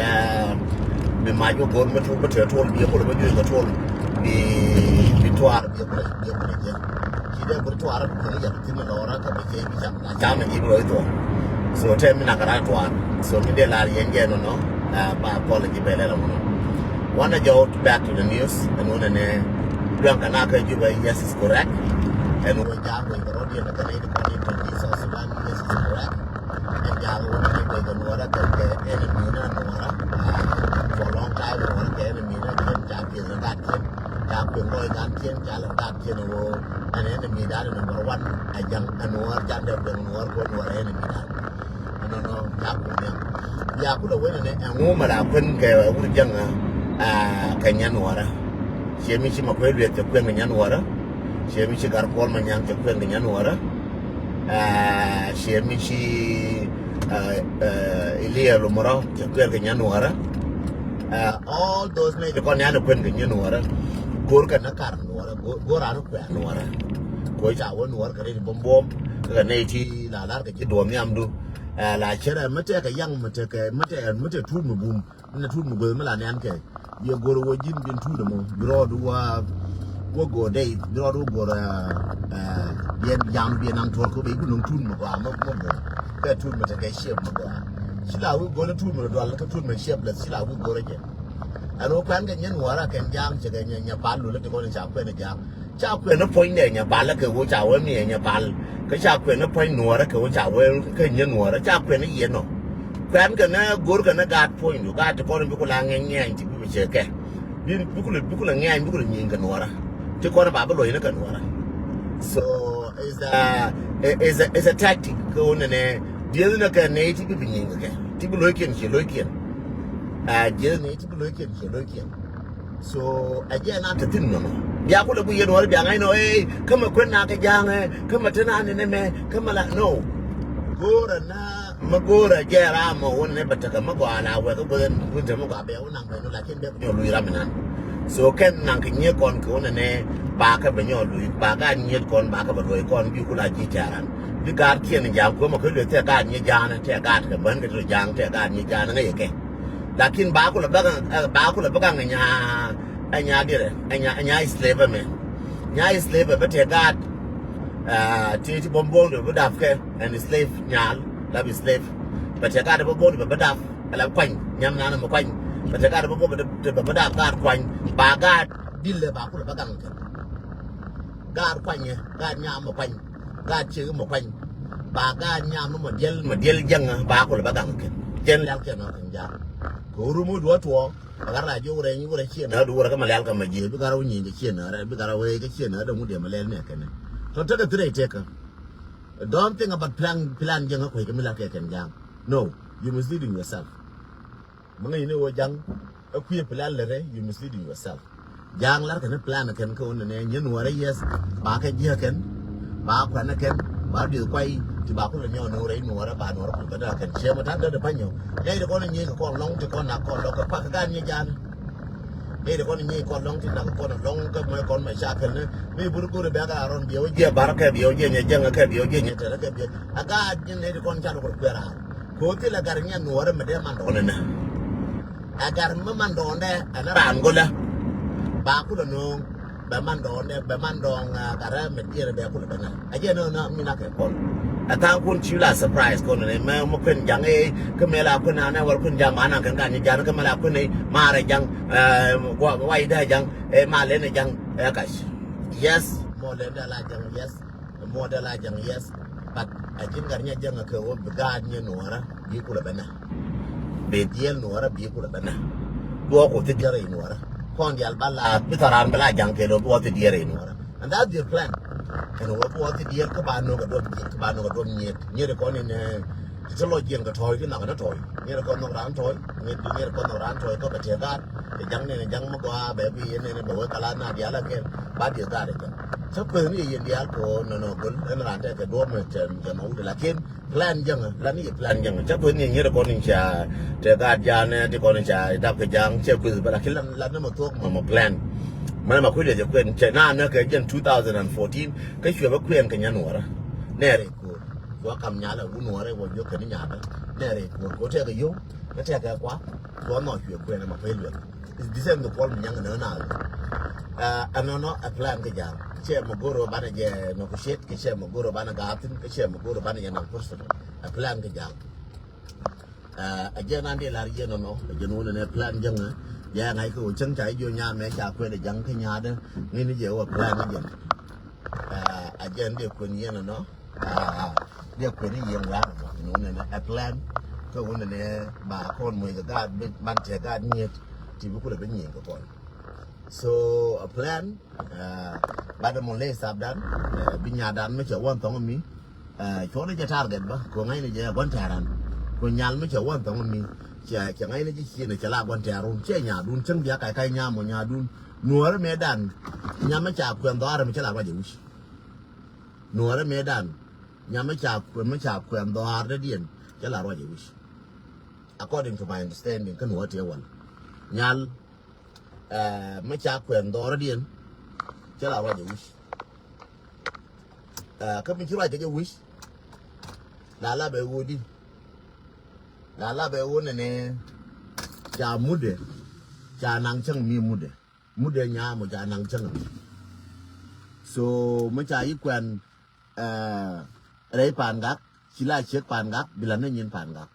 lɛ bi mac wä go̱r mi tuɔl mi tëë tuɔl bi kulɛ mi juëc kɛ tuɔl bi bi tuaar bi kulɛ bi kulɛ jɛ. Ci dee bi tuaar bi kulɛ yɛt thin lɔra kɛ bi cɛ bi cam na cam ni bi rɔ ithuɔ. So tɛ mi na kɛ ran tuaar. So mi dee lar yɛn jɛ nɔnɔ ba apology bɛ lɛ la mɔnɔ. Wanna go back to the news. Ɛn wunɛ nɛ luaŋ kɛ na kɛ Juba, yes, is correct. Ɛn wunɛ jam wunɛ kɛ rɔdiɛn kɛ nɛ di kɔn in kɛ South Sudan, yes, is correct. Ɛn jam wunɛ nɛ kɛ Nuɔrɛ kɛ kɛ enemy na Nuɔrɛ. For a long time Nuɔrɛ kɛ enemy na kɛ jam kɛ gat kɛ jam kɛ ŋɔy gat kɛ jam gat kɛ wunɛ. Ɛn enemy that is number one. Ɛ jam ɛn wunɛ jam dɛ kɛ Nuɔrɛ kɛ Nuɔrɛ enemy that. Ɛnɔnɔ ca kuɔn nhiam. Bia kulɛ wen ɛnɛ ɛŋu mɛ la kuɛn kɛ wur jäŋä kɛ nyɛ Nuɔrä. Ciɛ mi ci ma kuɛ lueth cɛ kuɛn kɛ nyɛ Nuɔrä. Ciɛ mi ci gar kuɔl ma nyaŋ cɛ kuɛn kɛ nyɛ Nuɔrä. Ciɛ mi ci Elia Lumurɔ cɛ kuɛn kɛ nyɛ Nuɔrä. All those nɛ ci kɔn yan kuɛn kɛ nyɛ Nuɔrä. Go̱r kɛ na kar Nuɔrä, go̱r an kuɛ Nuɔrä. Koy ca wä Nuɔrä kɛ ri buɔm buɔm kɛ nɛ ti la lar kɛ ci duɔm yam du. La cɛ rɛ mɛ tɛ kɛ yaŋ mɛ tɛ kɛ mɛ tɛ mɛ tɛ tuut mɛ bum. Mɛ tɛ tuut mɛ gueth mɛ la nɛn kɛ. Yɛ go̱r wä ji̱n bin tuut mɔ bi rɔɔd wa wä go̱r dɛ bi rɔɔd wä go̱r. Yɛn yam bi nan tuɔr ko bɛ iku nɔŋ tuut mɛ gɔaa mɛ mɛ go̱r kɛ tuut mɛ tɛ kɛ ciɛp mɛ gɔaa. Ci la wi̱i̱ go̱r tuut mɛ dual kɛ tuut mɛ ciɛp lɛ ci la wi̱i̱ go̱r jɛ. Ɛn wä kuɛn kɛ nyɛ Nuɔrä kɛn ja̱a̱ŋ cɛ kɛ nyɛ nyɛ pal lulä ti kɔn ca kuɛn ja̱a̱ŋ. Ca kuɛn ni puɔ̱ny dɛ nyɛ pal kɛ wä ca wä mi nyɛ pal. Kä ca kuɛn ni puɔ̱ny Nuɔrä kɛ wä ca wä kɛ nyɛ Nuɔrä ca kuɛn ni yɛn nɔ. Kuɛn kɛ ni go̱r kɛ ni gaat puɔ̱ny du gaat ti kɔn bi ku la ŋɛny ŋɛny ti bi bi cɛ kɛ. Bi bi ku lɛ bi ku lɛ ŋɛny bi ku lɛ nyiŋ kɛ Nuɔrä. Ti kɔn ba bi luɔ̱c ni kɛ Nuɔrä. So is a is a is a tactic kɛ wä ni nɛ dieth ni kɛ nɛ ti bi bi nyiŋ kɛ kɛ ti bi luɔ̱c kiɛn ci luɔ̱c kiɛn. Dieth ni ti bi luɔ̱c kiɛn ci luɔ̱c kiɛn. So a jɛ na te thin nɔnɔ. Bia kulɛ bu yɛn wal bia ŋa̱c nɔ ɛ kä mɛ kuɛn na kɛ ja̱a̱ŋ ɛ kä mɛ te na ni nɛ mɛ kä mɛ la no. Go̱o̱rɛ na mɛ go̱o̱rɛ jɛ ram mɛ wun nɛ bɛ tekɛ mɛ gɔaa la wɛ kä guɛn wun te mɛ gɔaa bɛ wun naŋ bɛ nɔ lakin bɛ ku nyɔ luy ram inan. So kɛn naŋ kɛ nyɛ kɔn kɛ wun nɛ ba kɛ bɛ nyɔ luy ba ka nyɛ kɔn ba kɛ bɛ luy kɔn bi kula ji̱ cɛ ran. Bi gaat kiɛn ja̱a̱ŋ kuɛ mɛ kɛ luy tɛ gaat nyɛ ja̱a̱ŋ tɛ gaat kɛ bän kɛ te ja̱a̱ŋ tɛ gaat nyɛ ja̱a̱ŋ ŋɛ yɛ kɛ. Lakin ba kulɛ bä gaŋ ɛ ba kulɛ bä gaŋ ɛ nya ɛ nya dirɛ ɛ nya ɛ nya slave mɛ. Nya slave bä tɛ gaat. Ti ti bom bom de bä dap kɛ ɛn slave nyal la bi slave. Bä tɛ gaat bä bom de bä dap ɛ la kuany nyam nan mɛ kuany. Bä tɛ gaat bä bom de bä dap gaat kuany ba gaat dil lɛ ba kulɛ bä gaŋ kɛ. Gaat kuany ɛ gaat nyam mɛ kuany. Gaat ciek mɛ kuany. Ba gaat nyam mɛ diɛl mɛ diɛl jäŋä ba kulɛ bä gaŋ kɛn. Jɛn lial kɛn ɔ kɛn ja̱a̱ŋ. Kɛ wä rum wä duɔ tuɔ. Ba gat ra jiök wurɛ nyi wurɛ ciɛ nä du wurɛ kä mɛ lial kä mɛ jiɛ bi gat ra wä nyi jɛ ciɛ nä rɛ bi gat ra wä kä ciɛ nä dɛ ŋut diɛ mɛ lɛl nɛ kɛn. Tɔ tekɛ thirɛ tekɛ. Don't think about plan plan jäŋä kuec kɛ mi la kɛ kɛn ja̱a̱ŋ. No, you misleading yourself. Mɛ ŋäc ni wä ja̱ŋ ɛ kui̱ plan lɛ rɛ you misleading yourself. Ja̱a̱ŋ lar kɛn plan kɛn kä wun nɛ nyɛ Nuɔrɛ yes. Ba kɛ jiɛ kɛn ba kuɛn kɛn ba dieth kuay ti ba kulɛ nyɔ Nuɔrɛ Nuɔrɛ ba Nuɔrɛ kulɛ bɛ dä kɛn ciɛ mɛ ta̱a̱ dä dä pa̱nyɔ. Nɛy ti kɔn nyi kɛ kɔn lɔŋ ti kɔn na kɔn lɔk kɛ pak kɛ gan nyɛ ja̱a̱n. Nɛy ti kɔn nyi kɔn lɔŋ ti na kɛ kɔn lɔŋ kɛ mɛ kɔn mɛ ca kɛn ni mi bur go̱ri bɛ kɛ arɔn biɛ wä jiɛ bar kɛ biɛ wä jiɛ nyɛ jäŋ kɛ biɛ wä jiɛ nyɛ tɛr kɛ biɛ. A gaat nyi nɛy ti kɔn ca lɔk kɛ kuɛr ar. Kɛ wä thilɛ gar nyɛ Nuɔrɛ mɛ dee man dɔɔn ni nɛ. Ɛ gat mi man dɔɔndɛ ɛn raan go̱lä. Ba kulɛ no̱o̱ŋ bɛ man dɔɔndɛ bɛ man dɔɔŋ gat rɛ mɛ diɛɛrɛ bɛ kulɛ bɛ ŋa̱. Ɛ jɛ no̱o̱ŋ na mi na kɛ kɔn. Ɛ tha̱a̱ŋ kun ci la surprise kɔn ni mɛ mɛ kuɛn ja̱ŋ ɛ kä mɛ la kuɛn anɛ wal kuɛn ja̱ŋ ba naŋ kɛn gat ni ja̱ŋ kä mɛ la kuɛn ɛ marɛ ja̱ŋ. Wa idɛ ja̱ŋ ɛ ma lɛn ɛ ja̱ŋ ɛ kac. Yes mɔ lɛn dɛ la ja̱ŋ yes. Muɔdɛ la ja̱ŋ yes. But a ji̱n gat nyɛ ja̱ŋ a kɛ wä bi gaat nyɛ Nuɔrä bi kulɛ bɛ nɛ. Bi diɛl Nuɔrä bi kulɛ bɛ nɛ. Duɔɔk ku thi diɛl rɛy Nuɔrä kɔn dial ba la bi tharan bi la ja̱ŋ kɛ lo bi wä thi diɛl rɛy Nuɔrä. And that's their plan. Kɛn wä bi wä thi diɛl kä ba no̱k a duɔp diɛl kä ba no̱k a duɔp nyiet nyiet kɔn in. Ti lɔ jiɛn kɛ tɔɔy ti nhɔk kɛ tɔɔy. Ŋiɛr kɔn nhɔk raan tɔɔy. Ŋiɛr ŋiɛr kɔn nhɔk raan tɔɔy kɔ kɛ tiɛ gaat. Kɛ jaŋ ni ni jaŋ mi gɔaa bɛ bi yɛn ni bɛ wee kala na dial a kɛn. Ba diɛ gaat kɛ. Cä kueth ni yɛn dial kɔ nɔnɔ gol ɛn raan tɛ kɛ duɔm cɛ cɛ ma wut lakin plan jaŋ la ni yɛ plan jaŋ. Cä kueth ni ŋiɛr kɔn ni ca tɛ gaat jaanɛ ti kɔn ni ca dap kɛ jaŋ cɛ kueth bɛ lakin la ni ma thuɔk ma ma plan. Mɛ ma kueth jɛ kuɛn cɛ na nɛ kɛ jɛn two thousand and fourteen kä cuɛ bɛ kuɛn kɛ nyan wara. Nɛɛrɛ kuɔr. Cua kam nyalɛ wun wara wä jiök kɛ ni nyalɛ. Nɛɛrɛ kuɔr kɛ wä tɛkɛ yom. Kä tɛkɛ kua. Cua nɔ cuɛ kuɛn ma pɛl wɛl. It's the same the Paul Manyang nɛ na. Ɛnɔnɔ a plan kɛ jaŋ. Cɛ ma goro banɛ jɛ nɔ kɛ shit kɛ cɛ ma goro banɛ gathin kɛ cɛ ma goro banɛ jɛ nɔ personal. A plan kɛ jaŋ. A jɛ nan di lar yɛ nɔnɔ a jɛ nunɛ nɛ plan jɛŋɛ. Jɛ ŋa̱c kɛ wä cäŋ ca jiɔ nyamɛ ca kuɛn a jaŋ kä nyaadɛ. Ŋi̱n jɛ wä plan jɛ. A jɛ ndi kuɛn yɛ nɔnɔ. Dee kuɛn i̱ yiëŋ wiak ni wunɛ ni a plan. Kä wunɛ ni ba kɔn muc kɛ gaat bi man tɛ gaat nyiet. Ti bi kulɛ bi nyieny kɛ kɔn. So a plan. Bat mɔ ley sap dan. Bi nya dan mi cɛ wan thɔŋ mi. Cuɔni jɛ target ba ko ŋa̱cni jɛ guan tɛran. Ko nyal mi cɛ wan thɔŋ mi. Cɛ cɛ ŋa̱cni jɛ cienɛ cɛ la guan tɛrun cɛ nyadun cäŋ bia kac kac nyam mɔ nyadun. Nuɔrɛ mɛ dan. Nyam mi ca kuɛn dhɔarɛ mi cɛ la ruac ɛ wi̱c. Nuɔrɛ mëëdan nyam mi ca kuɛn mi ca kuɛn dhɔaar dädiɛn cä la ruac ɛ wi̱c. According to my understanding kä nuɔ̱ɔ̱r tiɛ wal nyal mi ca kuɛn dhɔaar dädiɛn cä la ruac ɛ wi̱c. Kä mi ci ruac kɛ jɛ wi̱c la la bɛ ɣöö di la la bɛ ɣöö nɛnɛ ca mudɛ ca naŋ cäŋ mi mudɛ. Mudɛ nyaam ɔ ca naŋ cäŋ. So mi ca yi kuɛn rɛy pa̱a̱n gak ci la ciek pa̱a̱n gak bi la ni nyin pa̱a̱n gak.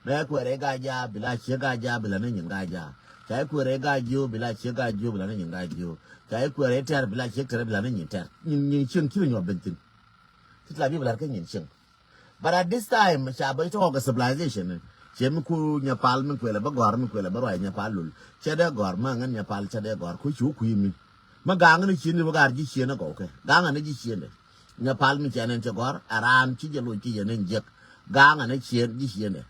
Mɛ kuɛn rɛy gak ja bi la ciek gak ja bi la ni nyin gak ja. Ca yi kuɛn rɛy gak jiö bi la ciek gak jiö bi la ni nyin gak jiö. Ca yi kuɛn rɛy tɛr bi la ciek tɛr bi la ni nyin tɛr. Nyin nyin cieŋ ci ri nyuɔp ben thin. Ti la bi bi lar kä nyin cieŋ. But at this time ca bä tɔk kɛ civilization. Cɛ mi ku nyɛ pal mi kuɛlɛ bä gɔr mi kuɛlɛ bä ruac nyɛ pal lul cɛ dee gɔr ma ŋän nyɛ pal cɛ dee gɔr ku cu kui̱ mi. Ma gaŋ ni cien ni bä gar ji̱ cien ni gɔw kɛ gaŋ ni ji̱ cien de. Nyɛ pal mi cɛ nɛn cɛ gɔr a raan ci jɛ loc ki yɛ nɛn jiɛk gaŋ ni cien ji̱ cien de.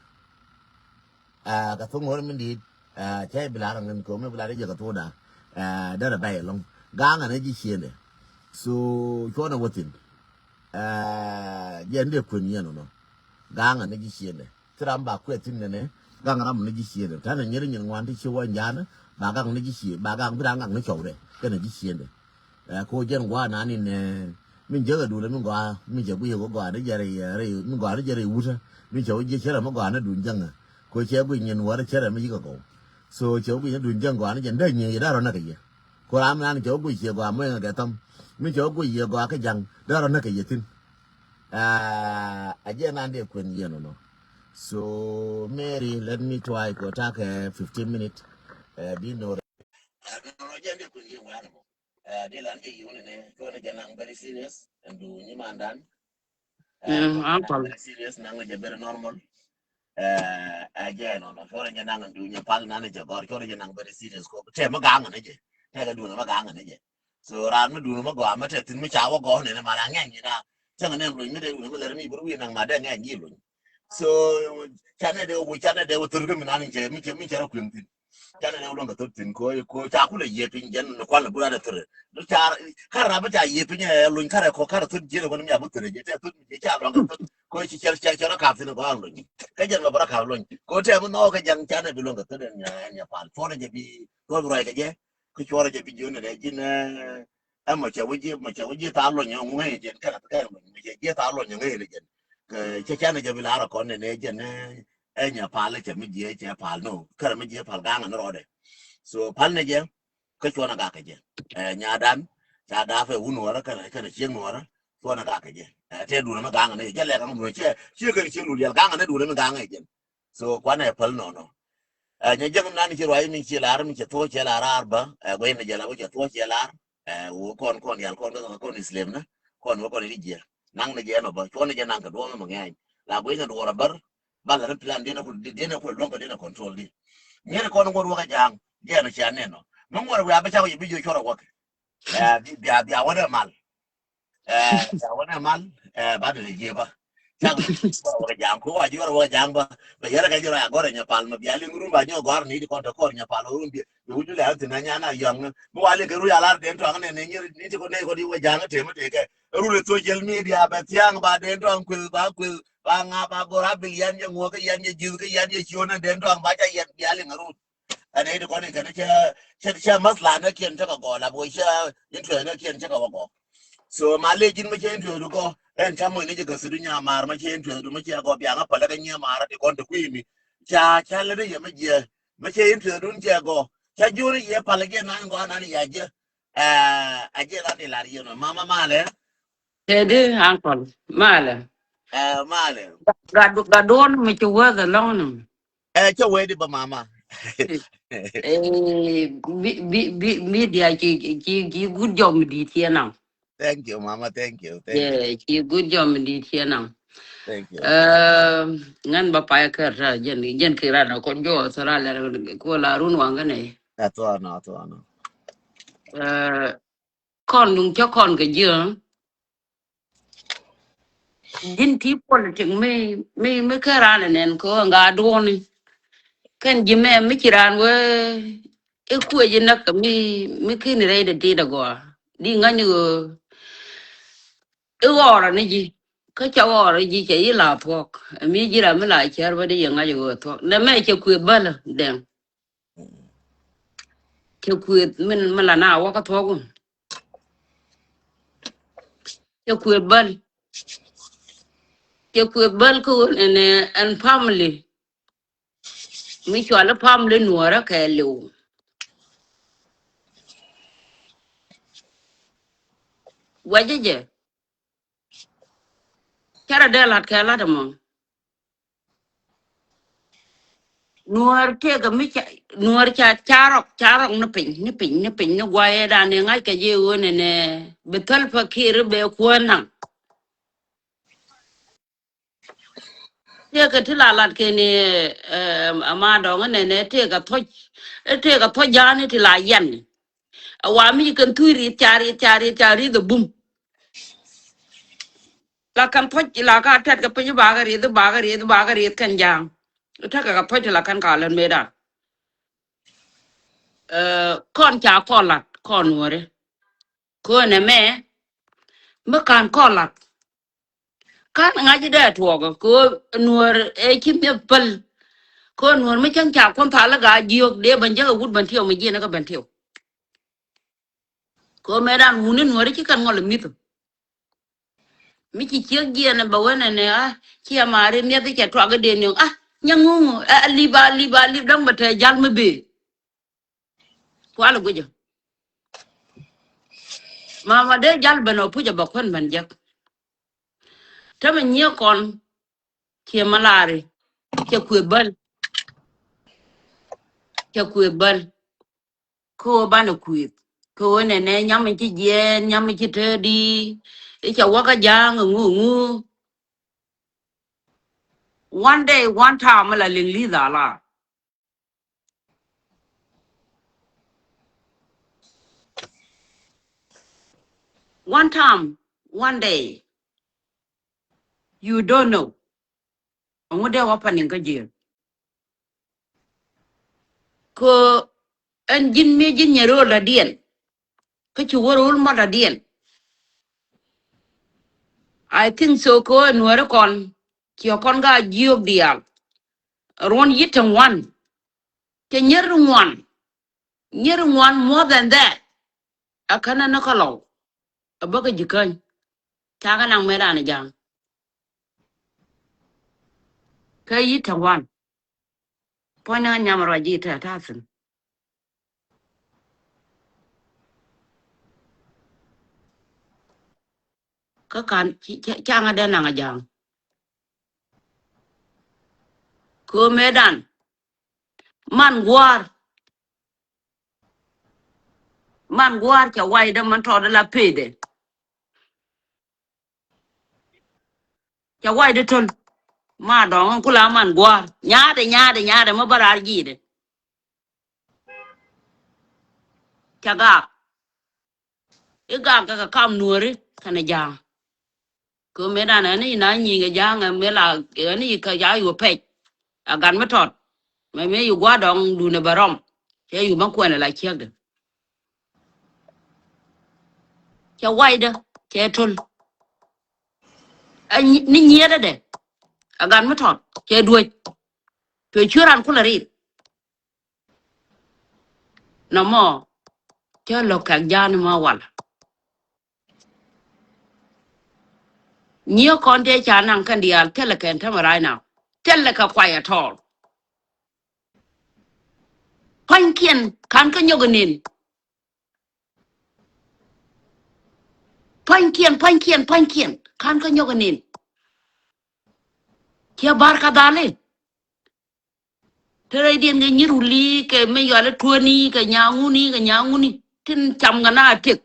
Ɛ kɛ thok ŋuɔ̱r mi di̱i̱t ɛ cɛ bi lar ŋän kɛ mi bi lar jiɛk kɛ thok da. Ɛ derɛ bɛy ɛlɔŋ gaŋ ni ji̱ cien de. So cuɔn ɛ wä thin. Ɛ jɛn dee kuën yɛn nɔ gaŋ ni ji̱ cien de. Ti ram ba kuɛ thin nɛnɛ gaŋ ram ni ji̱ cien de tanɛ nyeri nyin ŋuan ti ci wä nyan ba gaŋ ni ji̱ cien ba gaŋ bi ran gaŋ ni cɔw de kɛn ji̱ cien de. Ɛ ko jɛn gua na ni nɛ min jɛ kɛ dulɛ min gua min jɛ guiɛ gua ni jɛ rɛ mi gua ni jɛ rɛ wutɛ min cɛ wä jiɛ cɛ rɛ mi gua ni dun jɛŋɛ. Ko cɛ gui nyin wä rɛ cɛ rɛ mi yikɛ gɔw. So cɛ wä gui ni dun jɛŋ gua ni jɛ ndɛ nyi yi darɔ nɛ kɛ yɛ. Ko ram nan cɛ wä gui ciɛ gua mɔɛ ŋɛ kɛ thɔm min cɛ wä gui yɛ gua kɛ jaŋ darɔ nɛ kɛ yɛ thin. A jɛ nan dee kuɛn yɛn nɔ. So Mary, let me try ko takɛ fifteen minute. Bi nor. Nor jɛ dee kuɛn yɛn wani mɔ. Di lan jɛ yiwni ne ko ne jɛ nang very serious and du nyi mandan. An pal very serious nang jɛ very normal. A jɛ nɔ nɔ ko ne jɛ nang du nyi pal nan jɛ gɔr ko ne jɛ nang very serious ko te ma gang ne jɛ. Te ga du ne ma gang ne jɛ. So ran mi duni mi gɔaa mi te thin mi ca wä gɔɔ nini ma la ŋɛny ina. Cäŋ ni luny mi dee wuni mi lɛr mi bur wi̱i̱ naŋ ma dee ŋɛny yi luny. So canɛ dee wä canɛ dee wä thur kä mi nan cɛ mi cɛ mi cɛ rɔ kuiŋ thin. Canɛ dee wä luɔŋ kɛ thur thin ko ko ca kulɛ yiëë piny jɛn ni kuan lɛ bur adɛ thur. Car karɛ rap ca yiëë piny ɛ luny karɛ kɔ karɛ thur jiɛn wä ni mi a bur thur jɛ tɛ thur mi jɛ ca luɔŋ kɛ thur ko ci cɛ cɛ cɛ rɔ kap thin gɔaa luny. Kä jɛn mɛ bur a kap luny ko tɛ mi nhɔk kɛ jɛn canɛ bi luɔŋ kɛ thur ɛn nya pal puɔnɛ jɛ bi thur bi ruac kɛ jɛ. Kä cuɔrɛ jɛ bi jiön nɛ ji̱n ɛmɔ cɛ wä jiɛ mɔ cɛ wä jiɛ thaal luɔny ŋuŋ ɛ jɛn kɛnɛ kɛnɛ luɔny mɔ cɛ jiɛ thaal luɔny ŋuŋ ɛ jɛn. Cɛ canɛ jɛ bi la̱r ɛ kɔn nɛ nɛ jɛn ɛ nya pal cɛ mi jiɛ cɛ pal no kɛnɛ mi jiɛ pal gaŋ ni rɔɔdɛ. So pal nɛ jɛ kä cuɔnɛ gak kɛ jɛ ɛ nyadan ca dapɛ wun wärä kɛnɛ kɛnɛ cieŋ wärä cuɔnɛ gak kɛ jɛ. Ɛ tɛ duunɛ mi gaŋ ni jɛ lɛ gaŋ duunɛ cɛ cɛ kɛnɛ cieŋ lul yɛl gaŋ ni duunɛ mi gaŋ ɛ jɛn. So kuanɛ päl nɔnɔ. Ɛ nyɛ jäŋ nan ci ruac mi ci lar mi cɛ thuɔ̱c cɛ lar ar bä ɛ guɛy ni jɛ la wä cɛ thuɔ̱c cɛ lar. Ɛ wä kɔn kɔn yal kɔn kä kɔn islem na kɔn wä kɔn i̱ jiɛ naŋ ni jɛ nɔ bä cuɔn ni jɛ naŋ kɛ duɔm mi ŋɛny la guɛy ni duɔr a bär. Bal ri plan dinɛ ku dinɛ ku luɔŋ kɛ dinɛ control di. Nyɛn kɔn ŋuɔt wä kɛ jaŋ jɛ nɔ cia nɛn nɔ mi ŋuɔt wä a bä ca wä yɛ bi jiɛ cuɔr a wä kɛ. Ɛ bia bia wä dɛ mal. Ɛ bia wä dɛ mal. Ɛ ba dɛ jiɛ bä. Cak wä ja̱a̱ŋ ku wa jiwar wä ja̱a̱ŋ ba. Ba yɛrɛ kɛ jiwar a gɔr ɛ nyɛ pal ma bia liŋ run ba nyɔ gɔr ni di kɔn te kɔr nyɛ pal run bi. Bi wuju lɛ an thin a nyan a yɔŋ ni. Mi wa liŋ kɛ ru ya lar den tɔŋ nɛ nɛ nyir ni ti kɔn nɛ kɔn di wä ja̱a̱ŋ te mi te kɛ. Run ɛ social media bɛ thiaŋ ba den tɔŋ kuil ba kuil ba ŋa ba gɔr a bil yan jɛ ŋuɔ kɛ yan jɛ ji̱th kɛ yan jɛ cion ɛ den tɔŋ ba ca yɛn bia liŋ run. Ɛn ɛ ti kɔn in kɛn cɛ cɛ cɛ math la nɛ kiɛn cɛ kɛ gɔɔ la boi cɛ interest nɛ kiɛn cɛ kɛ wä gɔɔ. So ma lɛ ji̱n mɛ cɛ interest du gɔɔ ɛn ca mɔc ni jɛ gɛ sidu nya maar mɛ cɛ interest du mɛ cɛ gɔɔ biaŋä pälɛ kɛ nyiɛ maar ti kɔn ti kui̱ mi. Ca ca lɛ ni yɛ mɛ jiɛ mɛ cɛ interest du cɛ gɔɔ ca ji̱ wä ni yɛ pälɛ jɛ nan gɔɔ nan ya jɛ. Ɛ a jɛ lan di lar yɛ nɔ mama malɛ. Tedi uncle malɛ. Ɛ malɛ. Gat gat duɔn mi ci wä the long ni. Ɛ cɛ wee di ba mama. Eh, bi bi bi media ci ci ci good job mi di tiɛ naŋ. Thank you mama, thank you, thank you. Yeah, ci good job mi di tiɛ naŋ. Thank you. Eh, ŋän ba pay kär ta jɛn jɛn ki ran ko jo Australia ko la run waŋ kɛ nɛ. Atuana atuana. Eh, kɔn duŋ cä kɔn kɛ jiö. Ji̱n ti politik mi mi mi kä ran nɛn kɛ ɣöö ŋa duɔ̱ɔ̱ni. Kɛn ji̱ mɛ mi ci ran wee i̱ kuec inäk kɛ mi mi kin rɛy dee ti dee gɔaa di ŋa̱ny ɣöö i̱ ɣɔɔrä ni ji̱. Kä ca ɣɔɔrä ji̱ cɛ i̱ la thuɔ̱k mi ji̱ ram mi la cär bä di yɛ ŋa̱c ɣöö thuɔ̱k nɛ mɛ cɛ kuëë bälä dɛŋ. Cɛ kuëth min mi la na wä kä thuɔ̱k wun. Cɛ kuëth bäl. Cɛ kuëth bäl kä wun ɛn ɛn family. Mi cual i̱ family nuɔrä kɛ liw. Wecä jɛ. Cärɛ dee lat kɛ lat ɛmɔ. Nuɔr tëëkä mi ca nuɔr ca carɔk carɔk ni piny ni piny ni piny ni guayɛ dan ni ŋa̱c kɛ jɛ ɣöö nɛnɛ bi thäl pa kir bɛ kuäär naŋ. Tëëkä ti la lat kɛ ni ama dɔŋ nɛnɛ tëëkä thoc. Tëëkä thoc ja̱a̱ni ti la yɛn. A wa mi kɛn thuc rieth ca rieth ca rieth ca rieth a bum. La kɛn thuɔ̱c la ka tɛt kɛ piny ba kɛ rieth ba kɛ rieth ba kɛ rieth kɛn ja̱a̱ŋ. Tekɛ kɛ thuɔ̱c la kɛn ka lät mëëdan. Kɔn ca kɔn lat kɔn nuɔri. Kɔn ɛmɛ mi kan kɔn lat. Kan ŋa̱c dee tuɔɔk kɛ nuɔr ɛ ci mi̱eth päl. Kɔn nuɔr mi cäŋ ca kuɔn thal ga jiök dee bän jäk ɛ wut bän tiɛw mi jiɛn ɛ kɛ bän tiɛw. Kɛ ɣöö mëëdan wuni nuɔ̱ɔ̱ri ci kɛn ŋɔl ɛ mi̱th. Mi ci ciek jiɛn ɛ bɛ wen ɛnɛ a ci ɛ maari mi̱eth cɛ tuak i̱ dee niɔ̱ŋ a nyɛ ŋuŋ ɛ lip a lip a lip däŋ bɛ te jal mi bëë. Kual ɛ guic ɛ mama dee jal ben ɛ puc ɛ bɛ kuän ben jek. Te mi nyiee kɔn ciɛ malaari cɛ kuëth bäl. Cɛ kuëth bäl. Kä ɣöö banɛ kuëth kä ɣöö nɛnɛ nyam in ci jiɛɛn nyam in ci täädi. I̱ ca wäkä ja̱a̱ŋ iŋu iŋu. One day one time mi la liŋ li̱th ala. One time one day. You don't know. Ɛŋu dee wä paniŋ kä jiël. Kä ɛn ji̱n mi ji̱n nyɛ ro̱o̱l dɔ̱diɛn. Kä ci wä ro̱o̱l mɔ dɔ̱diɛn. I think so kä ɛn nuääri kɔn ciɛ kɔn ka jiök diaal. Ruɔ̱n yi̱t ti ŋuan. Cɛ nyier ŋuan. Nyier ŋuan more than that. A känä ni kä lɔw. A bäkä ji̱ käny. Cakɛ naŋ mëë raan ja̱a̱ŋ. Kä yi̱t ti ŋuan. Puɔ̱ny ni kä nyam ruac ji̱ te ta̱thi̱n. Kä kan caŋä dee naŋ a ja̱a̱ŋ. Kɛ ɣöö mëëdan man gua̱a̱r. Man gua̱a̱r cɛ waydä man tɔɔdä la pecdɛ. Cɛ waydä töl ma dɔ̱ŋ in kula man gua̱a̱r nyaatdɛ nyaatdɛ nyaatdɛ ma bä raar ji̱i̱dɛ. Cɛ gaak. I̱ gaak kɛ kɛ kam nuääri kɛnɛ ja̱a̱ŋ. Kɛ mëë dan ɛn i̱ na nyiŋ kɛ ja̱a̱ŋ ɛ mëë la ɛn i̱ kɛ ja̱a̱ŋ yu pɛc. A gat mi tɔt. Mɛ mëë yu gua̱a̱r dɔŋ duundɛ bɛ rɔm. Cɛ yu ma kuɛn ɛ la ciekdɛ. Cɛ waydä cɛ tul. Ɛ nyi- ni nyietdɛ dɛ. A gat mi tɔt cɛ duec. Cuɛ cuɛ ran kulɛ riit. Nɔmɔ cä lo̱k kɛk ja̱a̱n mɔ wal. Nyiee kɔn tëë ca naŋ kɛn diaal thilɛ kɛn tämɛ right now. Thilɛ kɛ kuay at all. Pua̱nykiɛn ka̱n kä nyɔk inin. Pua̱nykiɛn, pua̱nykiɛn, pua̱nykiɛn ka̱n kä nyɔk inin. Ciɛ ba̱r ka dhali. Te rɛydiɛn kɛ nyir wuli kɛ mi yuali tuɔni kɛ nyaŋuni kɛ nyaŋuni tin cam kɛ na tëk.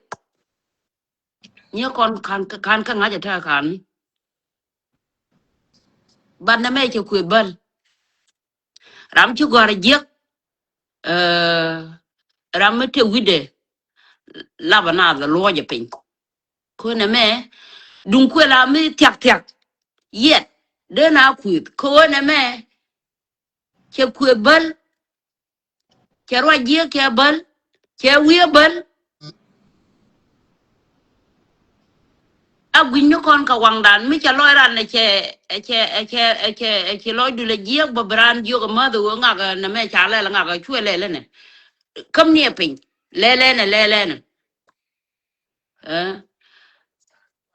Nyie kɔn kan kan kä ŋa̱c a te kan. Bat nɛ mɛ cɛ kuɛ bäl. Ram ci gɔ̱a̱r jiäk. Ram mi te wi̱dɛ lap a naath a luɔcɛ piny. Könɛ mɛ duŋ kuël a mi thiak thiak. Yɛt dee na kui̱th könɛ mɛ cɛ kuëë bäl. Cɛ ruac jiëëk cɛ bäl. Cɛ wiee bäl. A gui̱ny ni kɔn kɛ waŋdan mi cɛ lɔc ran ɛ cɛ ɛ cɛ ɛ cɛ ɛ cɛ ɛ cɛ lɔc dul ɛ jiɛk bä bi ran jiök ɛ mäth ɛ ɣöö ŋak ɛ nɛ mɛ ca lɛl ŋak ɛ cuɛ lɛl ɛnɛ. Käm ni ɛ piny lɛl ɛnɛ lɛl ɛnɛ.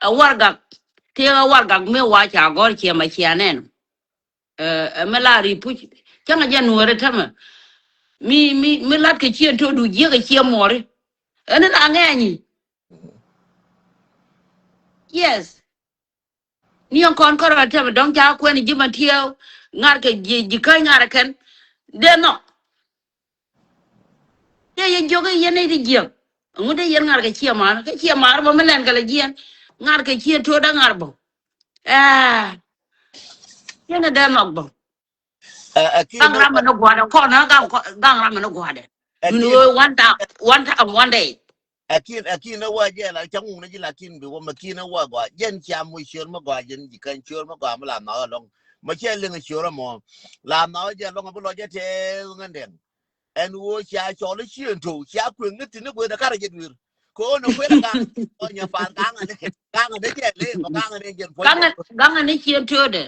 Ɛ wargak tëëk ɛ wargak mi wa ca gɔr ciɛ ma cia nɛn. Ɛ mi la ri puc cäŋ a jɛ nuɔɔri tämɛ. Mi mi mi lat kɛ ciɛ to̱du jiɛk ɛ ciɛ muɔri. Ɛn in a ŋɛɛny. Yes. Ni ɛn kɔn kärɔa tɛmɛ dɔ̱ŋ ca kuɛn ji̱ ma tiɛɛw ŋa̱r kɛ ji̱ ji̱ käny ŋa̱r kɛn. Dee nhɔk. Dee yɛ jiök i̱ yɛn i̱ ti jiäk. Ɛŋu dee yɛn ŋa̱r kɛ ciɛ ma̱a̱r kɛ ciɛ ma̱a̱r bä mi lɛn kɛ lɛ jiɛn. Ŋa̱r kɛ ciɛ to̱o̱dä ŋa̱r bä. Ɛɛ. Yɛn ɛ dee nhɔk bä. Gaŋ ram mi ni gua̱dɛ kɔn ɛ gaŋ ram mi ni gua̱dɛ. Duni wee one time, one time, one day. Akin akin a wa jɛ la cak ŋun a ji̱ lakin bi wa ma kin a wa gɔaa jɛn cia muc ciöör ma gɔaa jɛn ji̱ kɛn ciöör ma gɔaa mi la nhɔk alɔŋ. Ma cɛ liŋ ciöör amɔ la nhɔk jɛ alɔŋ a bi lɔ jɛ tɛɛth ŋändɛŋ. Ɛn ɣöö cia cɔl i̱ cien to̱w cia kueŋ ni thi̱n i̱ gueth ɛ karɛ jɛ dueer. Kɛ ɣöö ni kuël ɛ gaŋ ɔ nyɛ pa̱a̱n gaŋ ɛn gaŋ ɛn jɛ lëë kɔ gaŋ ɛn jɛn puɔ̱nydɛ. Gaŋ ɛn cien to̱o̱dɛ.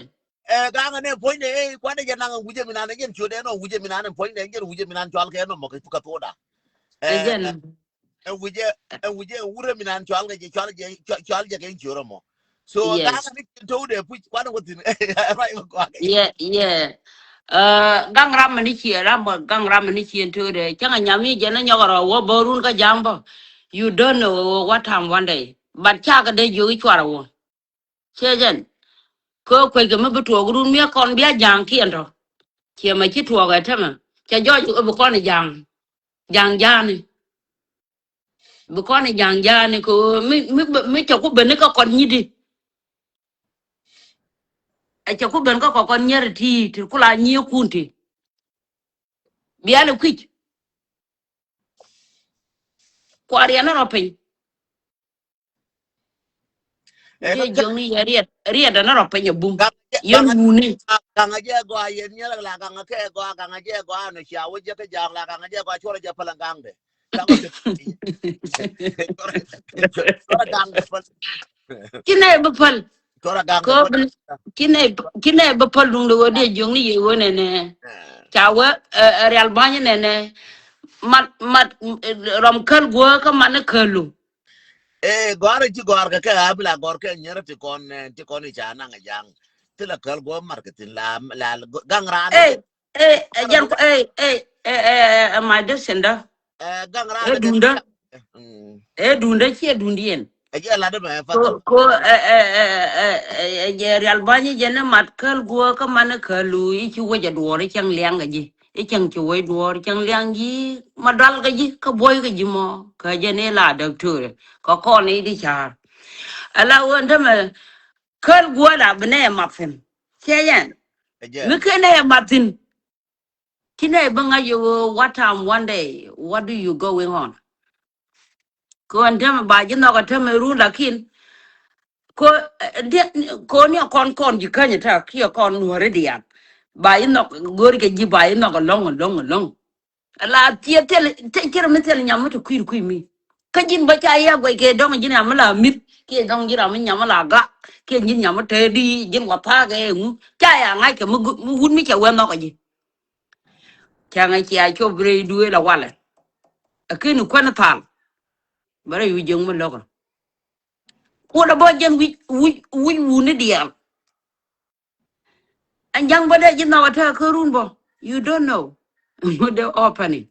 Ɛ gaŋ ɛn ɛ puɔ̱nydɛ ɛ kuatdɛ jɛ naŋ ɛn wi̱cɛ mi nan ɛ jɛn ciötdɛ ɛn ɔ wi̱cɛ mi nan ɛn puɔ̱nydɛ ɛn jɛn wi̱cɛ mi nan cɔal kɛ ɛn ɔ mɔ kɛ tuɔɔda. Ɛ jɛn. Ɛ wi̱cɛ ɛ wi̱cɛ ɛ wurɛ mi nan cɔal kɛ jɛ cɔal jɛ cɔal jɛ kɛ in ciöt ɛmɔ. So gaŋ ni cien to̱wdɛ puc kuan wä thi̱n. Ruac wä kɔak. Yeah, yeah. Gaŋ ram ni cien ram gaŋ ram ni cien to̱wdɛ cäŋ a nyam i̱ jɛn a nyɔk a rɔ wä bä run kä ja̱a̱ŋ bä. You don't know what time one day. But cakɛ dee jiök i̱ cuarɛ wä. Ciɛ jɛn. Kɛ kuec kɛ mi bi tuɔɔk run mi a kɔn bia ja̱a̱ŋ kiɛn tɔ. Ciɛ ma ci tuɔɔk ɛ tämɛ cɛ jɔc bi kɔn i̱ ja̱a̱ŋ. Ja̱a̱ŋ ja̱a̱ni. Bi kɔn i̱ ja̱a̱ŋ ja̱a̱ni kɛ mi mi mi cɛ ku ben ni kä kɔn nyi̱ti. Ɛ cɛ ku ben kä kɔn kɔn nyier ti ti ku la nyiekun ti. Bia lɛ kui̱c. Kua̱r yɛn rɔ piny. Ɛ jiɛ jiɔŋni yɛ riɛt riɛt ɛn rɔ piny ɛ bum. Yɛn wuni. Gaŋ a jɛ gɔaa yɛn nyɛ la gaŋ a kɛ gɔaa gaŋ a jɛ gɔaa nɔ cia wä jɛ kä jaŋ la gaŋ a jɛ gɔaa cuɔrɛ jɛ päl a gaŋ dɛ. Cuɔrɛ gaŋ dɛ päl. Ci nɛ bi päl. Cuɔrɛ gaŋ dɛ päl. Ci nɛ ci nɛ bi päl duŋ de wä diɛ jiɔŋni yɛ wä nɛnɛ. Ca wä ɛ rial ba̱ny nɛnɛ. Mat mat rɔm käl guä kä man ni kälu. Ee gɔ̱a̱r ci gɔ̱a̱r kɛ kɛ a bi la gɔ̱a̱r kɛ nyɛrɛ ti kɔn ti kɔn i̱ ca naŋ a ja̱a̱ŋ. Ti la käl guɔ mar kɛ thin la la gaŋ raan. Ee ee ɛ jɛn kɔ ee ee ee ee my dear sister. Ee gaŋ raan ee dundä. Ee dundä ciɛ dundiɛn. Ɛ jɛ lat mɛ. Ko ko ee ee ee ee jɛ rial ba̱ny jɛ ni mat käl guɔ kä man ni kälu i̱ ci wec a duɔɔr i̱ cäŋ liaŋ kɛ ji̱. I̱ cäŋ ci wec duɔɔr cäŋ liaŋ ji̱ ma dual kɛ ji̱ kä buɔy kɛ ji̱ mɔ kä jɛ ni la doctor. Kä kɔn i̱ di ca̱a̱r ala ɣöö tämɛ. Käl guɔ̱ɔ̱r a bi nɛ ɛ mat thi̱n. Ciɛ yɛn mi ken nɛ ɛ mat thi̱n. Ci nɛ bi ŋa̱c yɛ ɣöö what time one day what do you going on? Kɛ ɣän tämɛ ba ji̱ nhɔk ɛ tämɛ run lakin. Ko, eh, diɛ, ko ni a kɔn kɔn ji̱ käny ta kiɛ kɔn nuɔri diaal. Ba yi nhɔk go̱o̱ri kɛ ji̱ ba yi nhɔk alɔŋ alɔŋ alɔŋ. La tiɛ thil, thil, thil mi thil nyam mi ti kui̱r kui̱ mi. Kä ji̱n bä ca ya guɛc kɛ dɔŋ ji̱n nyam mi la mi̱th kiɛ dɔŋ ji̱n ram mi nyam mi la gak kiɛ ji̱n nyam mi te di ji̱n wa thaak ɛ ŋu ca ya ŋa̱c kɛ mi gu-, mi wut mi cɛ wee nhɔk ɛ ji̱. Ca ŋa̱c cia cop rɛy duee la walɛ. Ɛ ken kuɛn thal. Bä rɛy wi̱c jiäŋ mi lo̱k ɛ. Kuɔt ɛ bä jɛn wi̱c, wi̱c, wi̱c wuni diaal. Ɛn ja̱ŋ bä dee ji̱ nhɔk ɛ tɛk kä run bä. You don't know. Ŋut dee opening.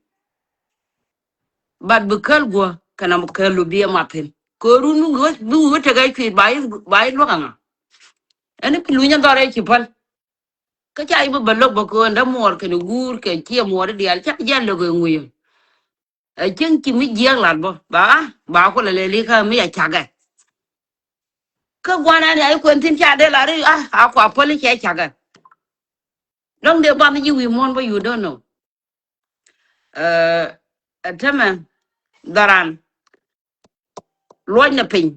But bi käl guɔ kɛn a käl lu bi ɛ mathin. Kɛ run bi wä, bi wä tekɛ cuit ba yi, ba yi luäk aŋa. Ɛn bi luny ɛ dhɔr ɛ ci päl. Kä ca yi bi bä lo̱k bä kɛ ɣän dämuɔɔr kɛn guur kɛ ciɛ muɔɔr i̱ diaal ca jɛ lo̱k ɛ ŋui̱. Ɛ cieŋ ci mi jiɛɛk lat bä ba, ba kulɛ lɛ li kä mi a cakɛ. Kä gua̱n ɛn ya i̱ kuɛn thi̱n ca dee lat i̱ a, a kua päl i̱ cɛ cakɛ. Dɔ̱ŋ dee bath ji̱ wi̱i̱ muɔ̱ɔ̱n bä you don't know. Ɛ, ɛ tämɛ dharan luɔcnɛ piny.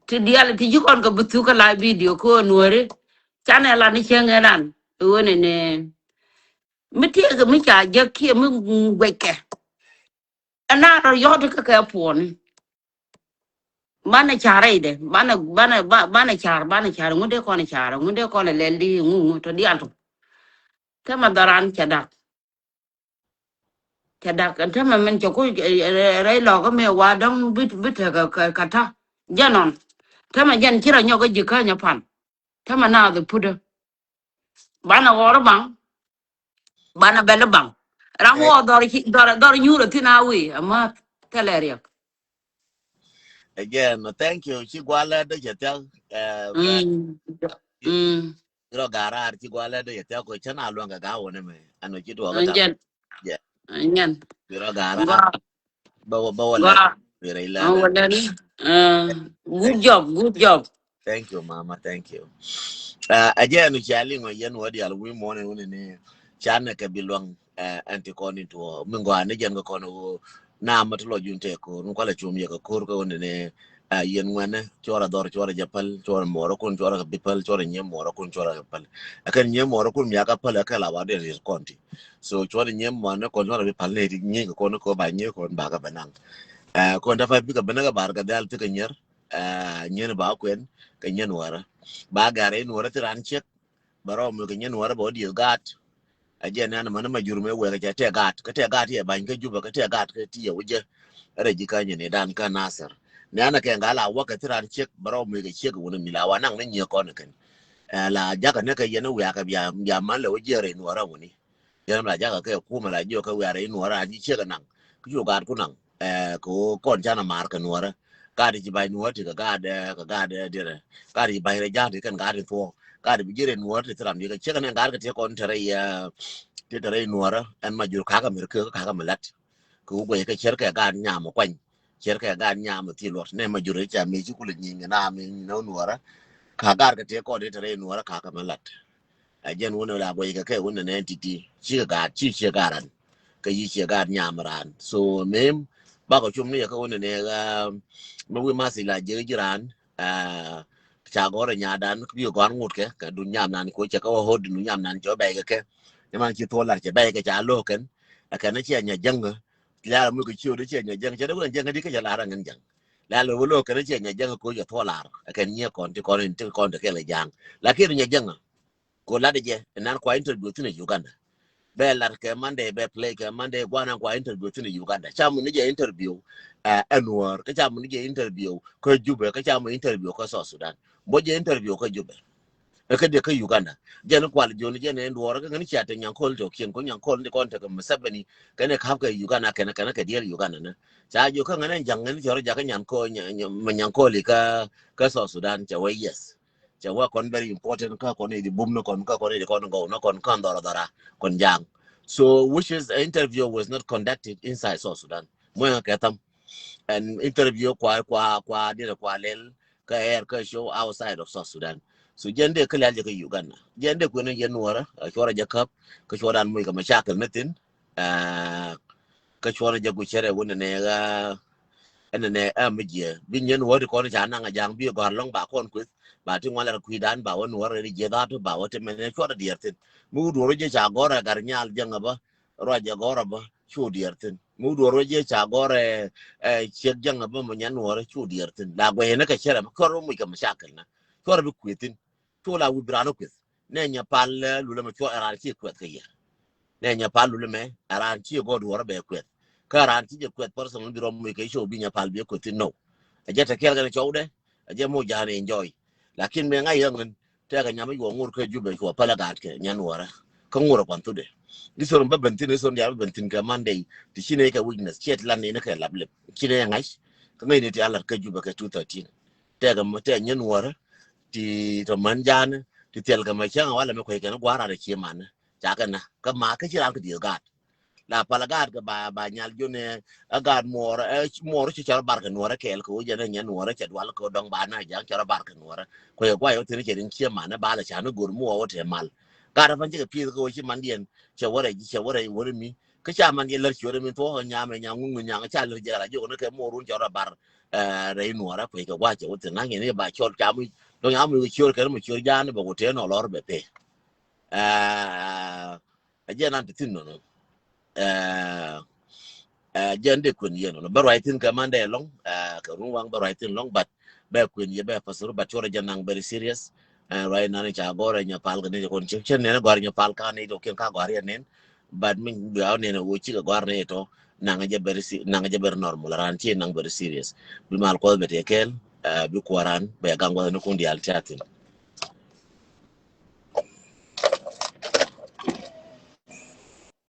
Ti diaal ti ji̱ kɔn kɛ bi thuk kä live video kä nuɔ̱ɔ̱ri. Canɛ lat ni cieŋ ɛ ran i̱ ɣöö nɛnɛ mi tiɛɛkɛ mi ca jek kiɛ mi guɛckɛ. Ɛn na rɔ yɔt kä kɛ puɔni. Banɛ car rɛydɛ banɛ, banɛ, ba-, banɛ car, banɛ car ŋut dee kɔn car ŋut dee kɔn lɛl di ŋu ŋu tɔ dial tɔ. Tämɛ dhɔran cɛ dak. Cɛ dak ɛn tämɛ mɛn cɛ ku rɛy lɔkä mɛ wa dɔ̱ŋ bi, bi tekɛ kɛ, kɛ ta̱. Jɛn ɔn tämɛ jɛn ci rɔ nyɔk kä ji̱ käny ɛ pan. Tämɛ naath ɛ putdä. Banɛ ɣɔr baŋ. Banɛ bɛl baŋ. Ram wä dhɔr ci, dhɔr, dhɔr nyuur a thin a wi̱i̱ a ma̱th thilɛ riɛk. Again, thank you. Ci gualɛ dee cɛ thiak. Mm. Mm. Rɔ garar ci gualɛ dee cɛ thiak ko cɛ na luäŋ kɛ ga̱ wä ni mɛ. Ɛn ci duɔk kä ta̱. Jɛn. Yeah. Nyɛn. Bi rɔ ga̱ ran. Bä wä, bä wä lɛ. Bi rɛy lɛ. Good job, good job. Thank you, mama, thank you. Ɛ jɛ ɛn ca liŋ ɔ yɛn wä dial wi̱i̱ muɔ̱ɔ̱n in wun in ni can ɛ kɛ bi luäŋ. Ɛn ti kɔn in tuɔ mi ŋɔa ni jɛn kɛ kɔn wä na ma ti lɔ jun tɛ ko̱r ni kualɛ cum yɛ kɛ ko̱r kɛ wun in ni. Yɛn ŋuɛnɛ cuɔrɛ dhɔr cuɔrɛ jɛ päl cuɔrɛ muɔrɛ kun cuɔrɛ kɛ bi päl cuɔrɛ nyɛ muɔrɛ kun cuɔrɛ kɛ päl. Ɛ kɛn nyɛ muɔrɛ kun mia kɛ päl ɛ kɛ la wa dee riɛt kɔn ti. So cuɔrɛ nyɛ muɔrɛ kɔn cuɔrɛ bi päl ni ti nyɛ kɛ kɔn kɛ ba nyɛ kɔn ba kɛ bɛ naŋ. Kɔn dɛ pa bikɛ bɛ naŋ kɛ bar kɛ dhɛl ti kɛ nyɛr. Nyɛn ba kuɛn kɛ nyɛn wärä ba gɛr in wärä ti ran ciek. Bɛ rɔ muk kɛ nyɛn wärä bɛ wä dieth gaat. A jɛ nɛn män ma jur mɛ wek a jɛ tɛ gaat kä tɛ gaat yɛ bany kä Juba kä tɛ gaat kä ti yɛ wä jɛ. Rɛ ji̱ kä nyɛ ni dan kä Nasir nɛn a kɛ ŋa̱ la wä kɛ thi ran ciek bɛ rɔ muk kɛ ciek wun mi la wa naŋ ni nyiɛ kɔn kɛn. Ɛ la jakä ni kɛ yɛn wiakɛ bia, bia man lɛ wä jɛ rɛ in wärä wuni. Yɛn la jakä kɛ kumɛ la jiɔ kɛ wiarɛ in wärä a ji̱ ciek naŋ kä cu gaat ku naŋ. Ɛ kɛ wä kɔn canɛ mar kɛ nuɔrä. Gaat ci ba̱ny nuɔrä ti kɛ gaat, ɛ kɛ gaat, ɛ dirɛ. Gaat ci ba̱ny rɛ ja̱a̱ŋ ti kɛn gaat ti thuɔ̱ɔ̱k. Gaat bi ji̱ rɛ nuɔrä ti thil ram yikɛ ciek nɛ gaat kɛ ti kɔn tɛrɛ yɛ. Ti tɛrɛ nuɔrä ɛn ma jur kakä mi rɛ kɛ kakä mi lat. Kɛ wä guɛc kɛ cier kɛ gaat nyam kuany. Cier kɛ gaat nyam ti luɔt nɛ ma jur ca mi ci kulɛ nyiŋ na mi nɔ nuɔrä. Ka gaat kɛ ti kɔn ti tɛrɛ nuɔrä kakä mi lat. A jɛn wun la guɛc kɛ kɛ wun nɛ nɛ ti ti ci kɛ gaat ci ci kɛ gaat ran. Kɛ yi ci kɛ gaat nyam ran so mem bakɔ cum ni yɛ kɛ wun nɛ ɛ mi wi̱i̱ ma thi la jɛ ji̱ ran. Ca gɔr ɛ nyadan bi gɔr ŋut kɛ kɛ dun nyam nan ko cɛ kɛ wä hot dun nyam nan cɛ wä bɛy kɛ kɛ. Ni man ci thuɔl lar cɛ bɛy kɛ ca lo̱k kɛn. Ɛ kɛn ni cɛ nyɛ jäŋ. Lar mi kɛ ciö di cɛ nyɛ jäŋ cɛ di wun jäŋ di kɛ cɛ lar ɛ ŋɛn jäŋ. Lar wä lo̱k kɛn ni cɛ nyɛ jäŋ ko cɛ thuɔl lar ɛ kɛn nyɛ kɔn ti kɔn in ti kɔn ti kɛ lɛ ja̱ŋ. Lakin nyɛ jäŋ. Ko lat jɛ nan kua interview thin Uganda. Bɛ lat kɛ Monday bɛ play kɛ Monday guanan kua interview thin Uganda ca mun ni jɛ interview. Ɛ nuɔr kä ca mun ni jɛ interview kä Juba kä ca mun interview kä South Sudan. Bɔ jɛ interview kä Juba. Ɛ kä de kä Uganda jɛn kual joni jɛn en duɔr kä ŋani cia te nyankol to kien ko nyankol ni kɔn te kä Museveni kɛn ɛ kap kɛ Uganda kɛn kɛn kɛ diɛl Uganda ni. Ca jo kä ŋani jaŋ ŋani cɔr jakä nyankol nyankol kä South Sudan ca wɛ yes. Cɛ wä kɔn very important kä kɔn i̱ di bum ni kɔn kä kɔn i̱ di kɔn gɔw ni kɔn kä dhɔr dhɔra kɔn jaŋ. So which is interview was not conducted inside South Sudan. Mwe kɛ tham. And interview kua kua kua dina kua lel kä air kä show outside of South Sudan. So jɛn de kä lɛl jɛ kä Uganda jɛn de kuɛn yɛn nuɔrä a cuɔrɛ jɛ käp kä cuɔrɛ an mwe kä machakil ni thin. Kä cuɔrɛ jɛ gucɛrɛ wun ni nɛ Ɛn nɛ ɛ mi jiɛ bi nyɛn wä ti kɔn ca naŋ a ja̱a̱ŋ bi gɔ̱a̱r lɔ̱ŋ ba kɔn kueth. Ba ti ŋuan lɛ rɛ kui̱dan ba wä nuɔr rɛ di jiɛ dhat ba wä ti mɛn ɛ cuɔt a diɛr thin. Mi wut duɔr wä jiɛ ca gɔ̱r ɛ gar nyal jäŋ ɛ bä. Ruac ɛ gɔ̱r ɛ bä cu diɛr thin. Mi wut duɔr wä jiɛ ca gɔ̱r ɛ ciek jäŋ ɛ bä mɛ nyɛn nuɔr ɛ cu diɛr thin. La guɛy ni kɛ cɛrɛ mi kɔr wä muc kɛ mɛ ca kɛl na cuɔr ɛ bi kueth thin. Cu la wi̱i̱ bi raan ɔ kueth. Nɛ nyɛ pal lulɛ mɛ cuɔ ɛ raan ci kueth kɛ yɛ. Nɛ nyɛ pal lulɛ mɛ ɛ raan ci gɔɔd duɔrɛ bɛ kueth. Kä raan ci jɛ kueth personal bi rɔm wekɛ show bi nyɛ pal bi kueth thin nɔ. Ɛ jɛ tɛ kɛl kɛn cɔwdɛ. Ɛ jɛ mo ja̱a̱n enjoy. Lakin mɛ ŋa̱c yɛ ŋin tɛkɛ nyam i̱ yuɔ ŋur kä Jubɛ cuɔ pal ɛ gaat kɛ nyɛ nuɔrɛ. Kä ŋur ɛ kuan thudɛ. I̱ thon bä ben thin i̱ thon diaal bä ben thin kɛ Monday. Ti ci nɛ kɛ weakness ciɛ ti lan ni kɛ lap lip ci nɛ ŋa̱c. Kä ŋäc ni ti alat kä Jubɛ kɛ two thirteen. Tɛkɛ mɛ tɛk nyɛ nuɔrɛ. Ti tɔ män ja̱a̱n ti thil kɛ mɛ cäŋ walɛ mɛ kuec kɛn gua̱a̱r ran cie man. Ca kɛ na kä ma kä ci ran kä dieth gaat. La pal gaat kɛ ba ba nyal jun ɛ gaat muɔɔr ɛ muɔɔr ci cɔr bar kɛ nuɔrɛ kɛɛl kɛ wä jɛn ɛ nyɛ nuɔrɛ cɛ dual kɛ wä dɔŋ ba na ja̱a̱ŋ cɔr bar kɛ nuɔrɛ. Kuec guay wä thin cɛ rin cie man ɛ ba lɛ ca ni go̱r muɔɔr wä tɛ mal. Gaat ɛ pan ci kɛ pieth kɛ wä ci man diɛn cɛ wä rɛ ji̱ cɛ wä rɛ wä rɛ mi. Kä ca man diɛn lär ci wä rɛ mi thuɔk ɛ nyam ɛ nyam ŋuŋ nyam ca lär jɛ la jiɔk ni kɛ muɔɔr wun cɔr ɛ bar. Rɛy nuɔɔr a kuec kɛ gua̱c cɛ wä thi̱n ŋa̱c ni ba cɔl ca mi dɔ̱ŋ ca mi ciöör kɛn mi ciöör ja̱a̱n bɛ ku tëë nɔ lɔr bɛ pee. Ɛ jɛn an ti thi̱n nɔnɔ. Ɛ jɛn dee kuën yɛn nɔnɔ bɛ ruac thi̱n kɛ mandɛ lɔŋ kɛ run waŋ bɛ ruac thi̱n lɔŋ but bɛ kuën yɛ bɛ pastor but cuɔrɛ jɛn naŋ very serious. Ruac nan ca gɔrɛ nyɛ pal kɛ ni jɛ kɔn cɛ cɛ nɛn gɔrɛ nyɛ pal ka ni jɛ kiɛn ka gɔrɛ yɛ nɛn. But mi bi aw nɛn wo cikɛ gɔrɛ ni tɔ naŋ jɛ very se- naŋ jɛ very normal ran ci naŋ very serious. Bi mal kɔth bɛ tɛ kɛl bi kuɔran bɛ gaŋ guath ni kun dial ca thi̱n.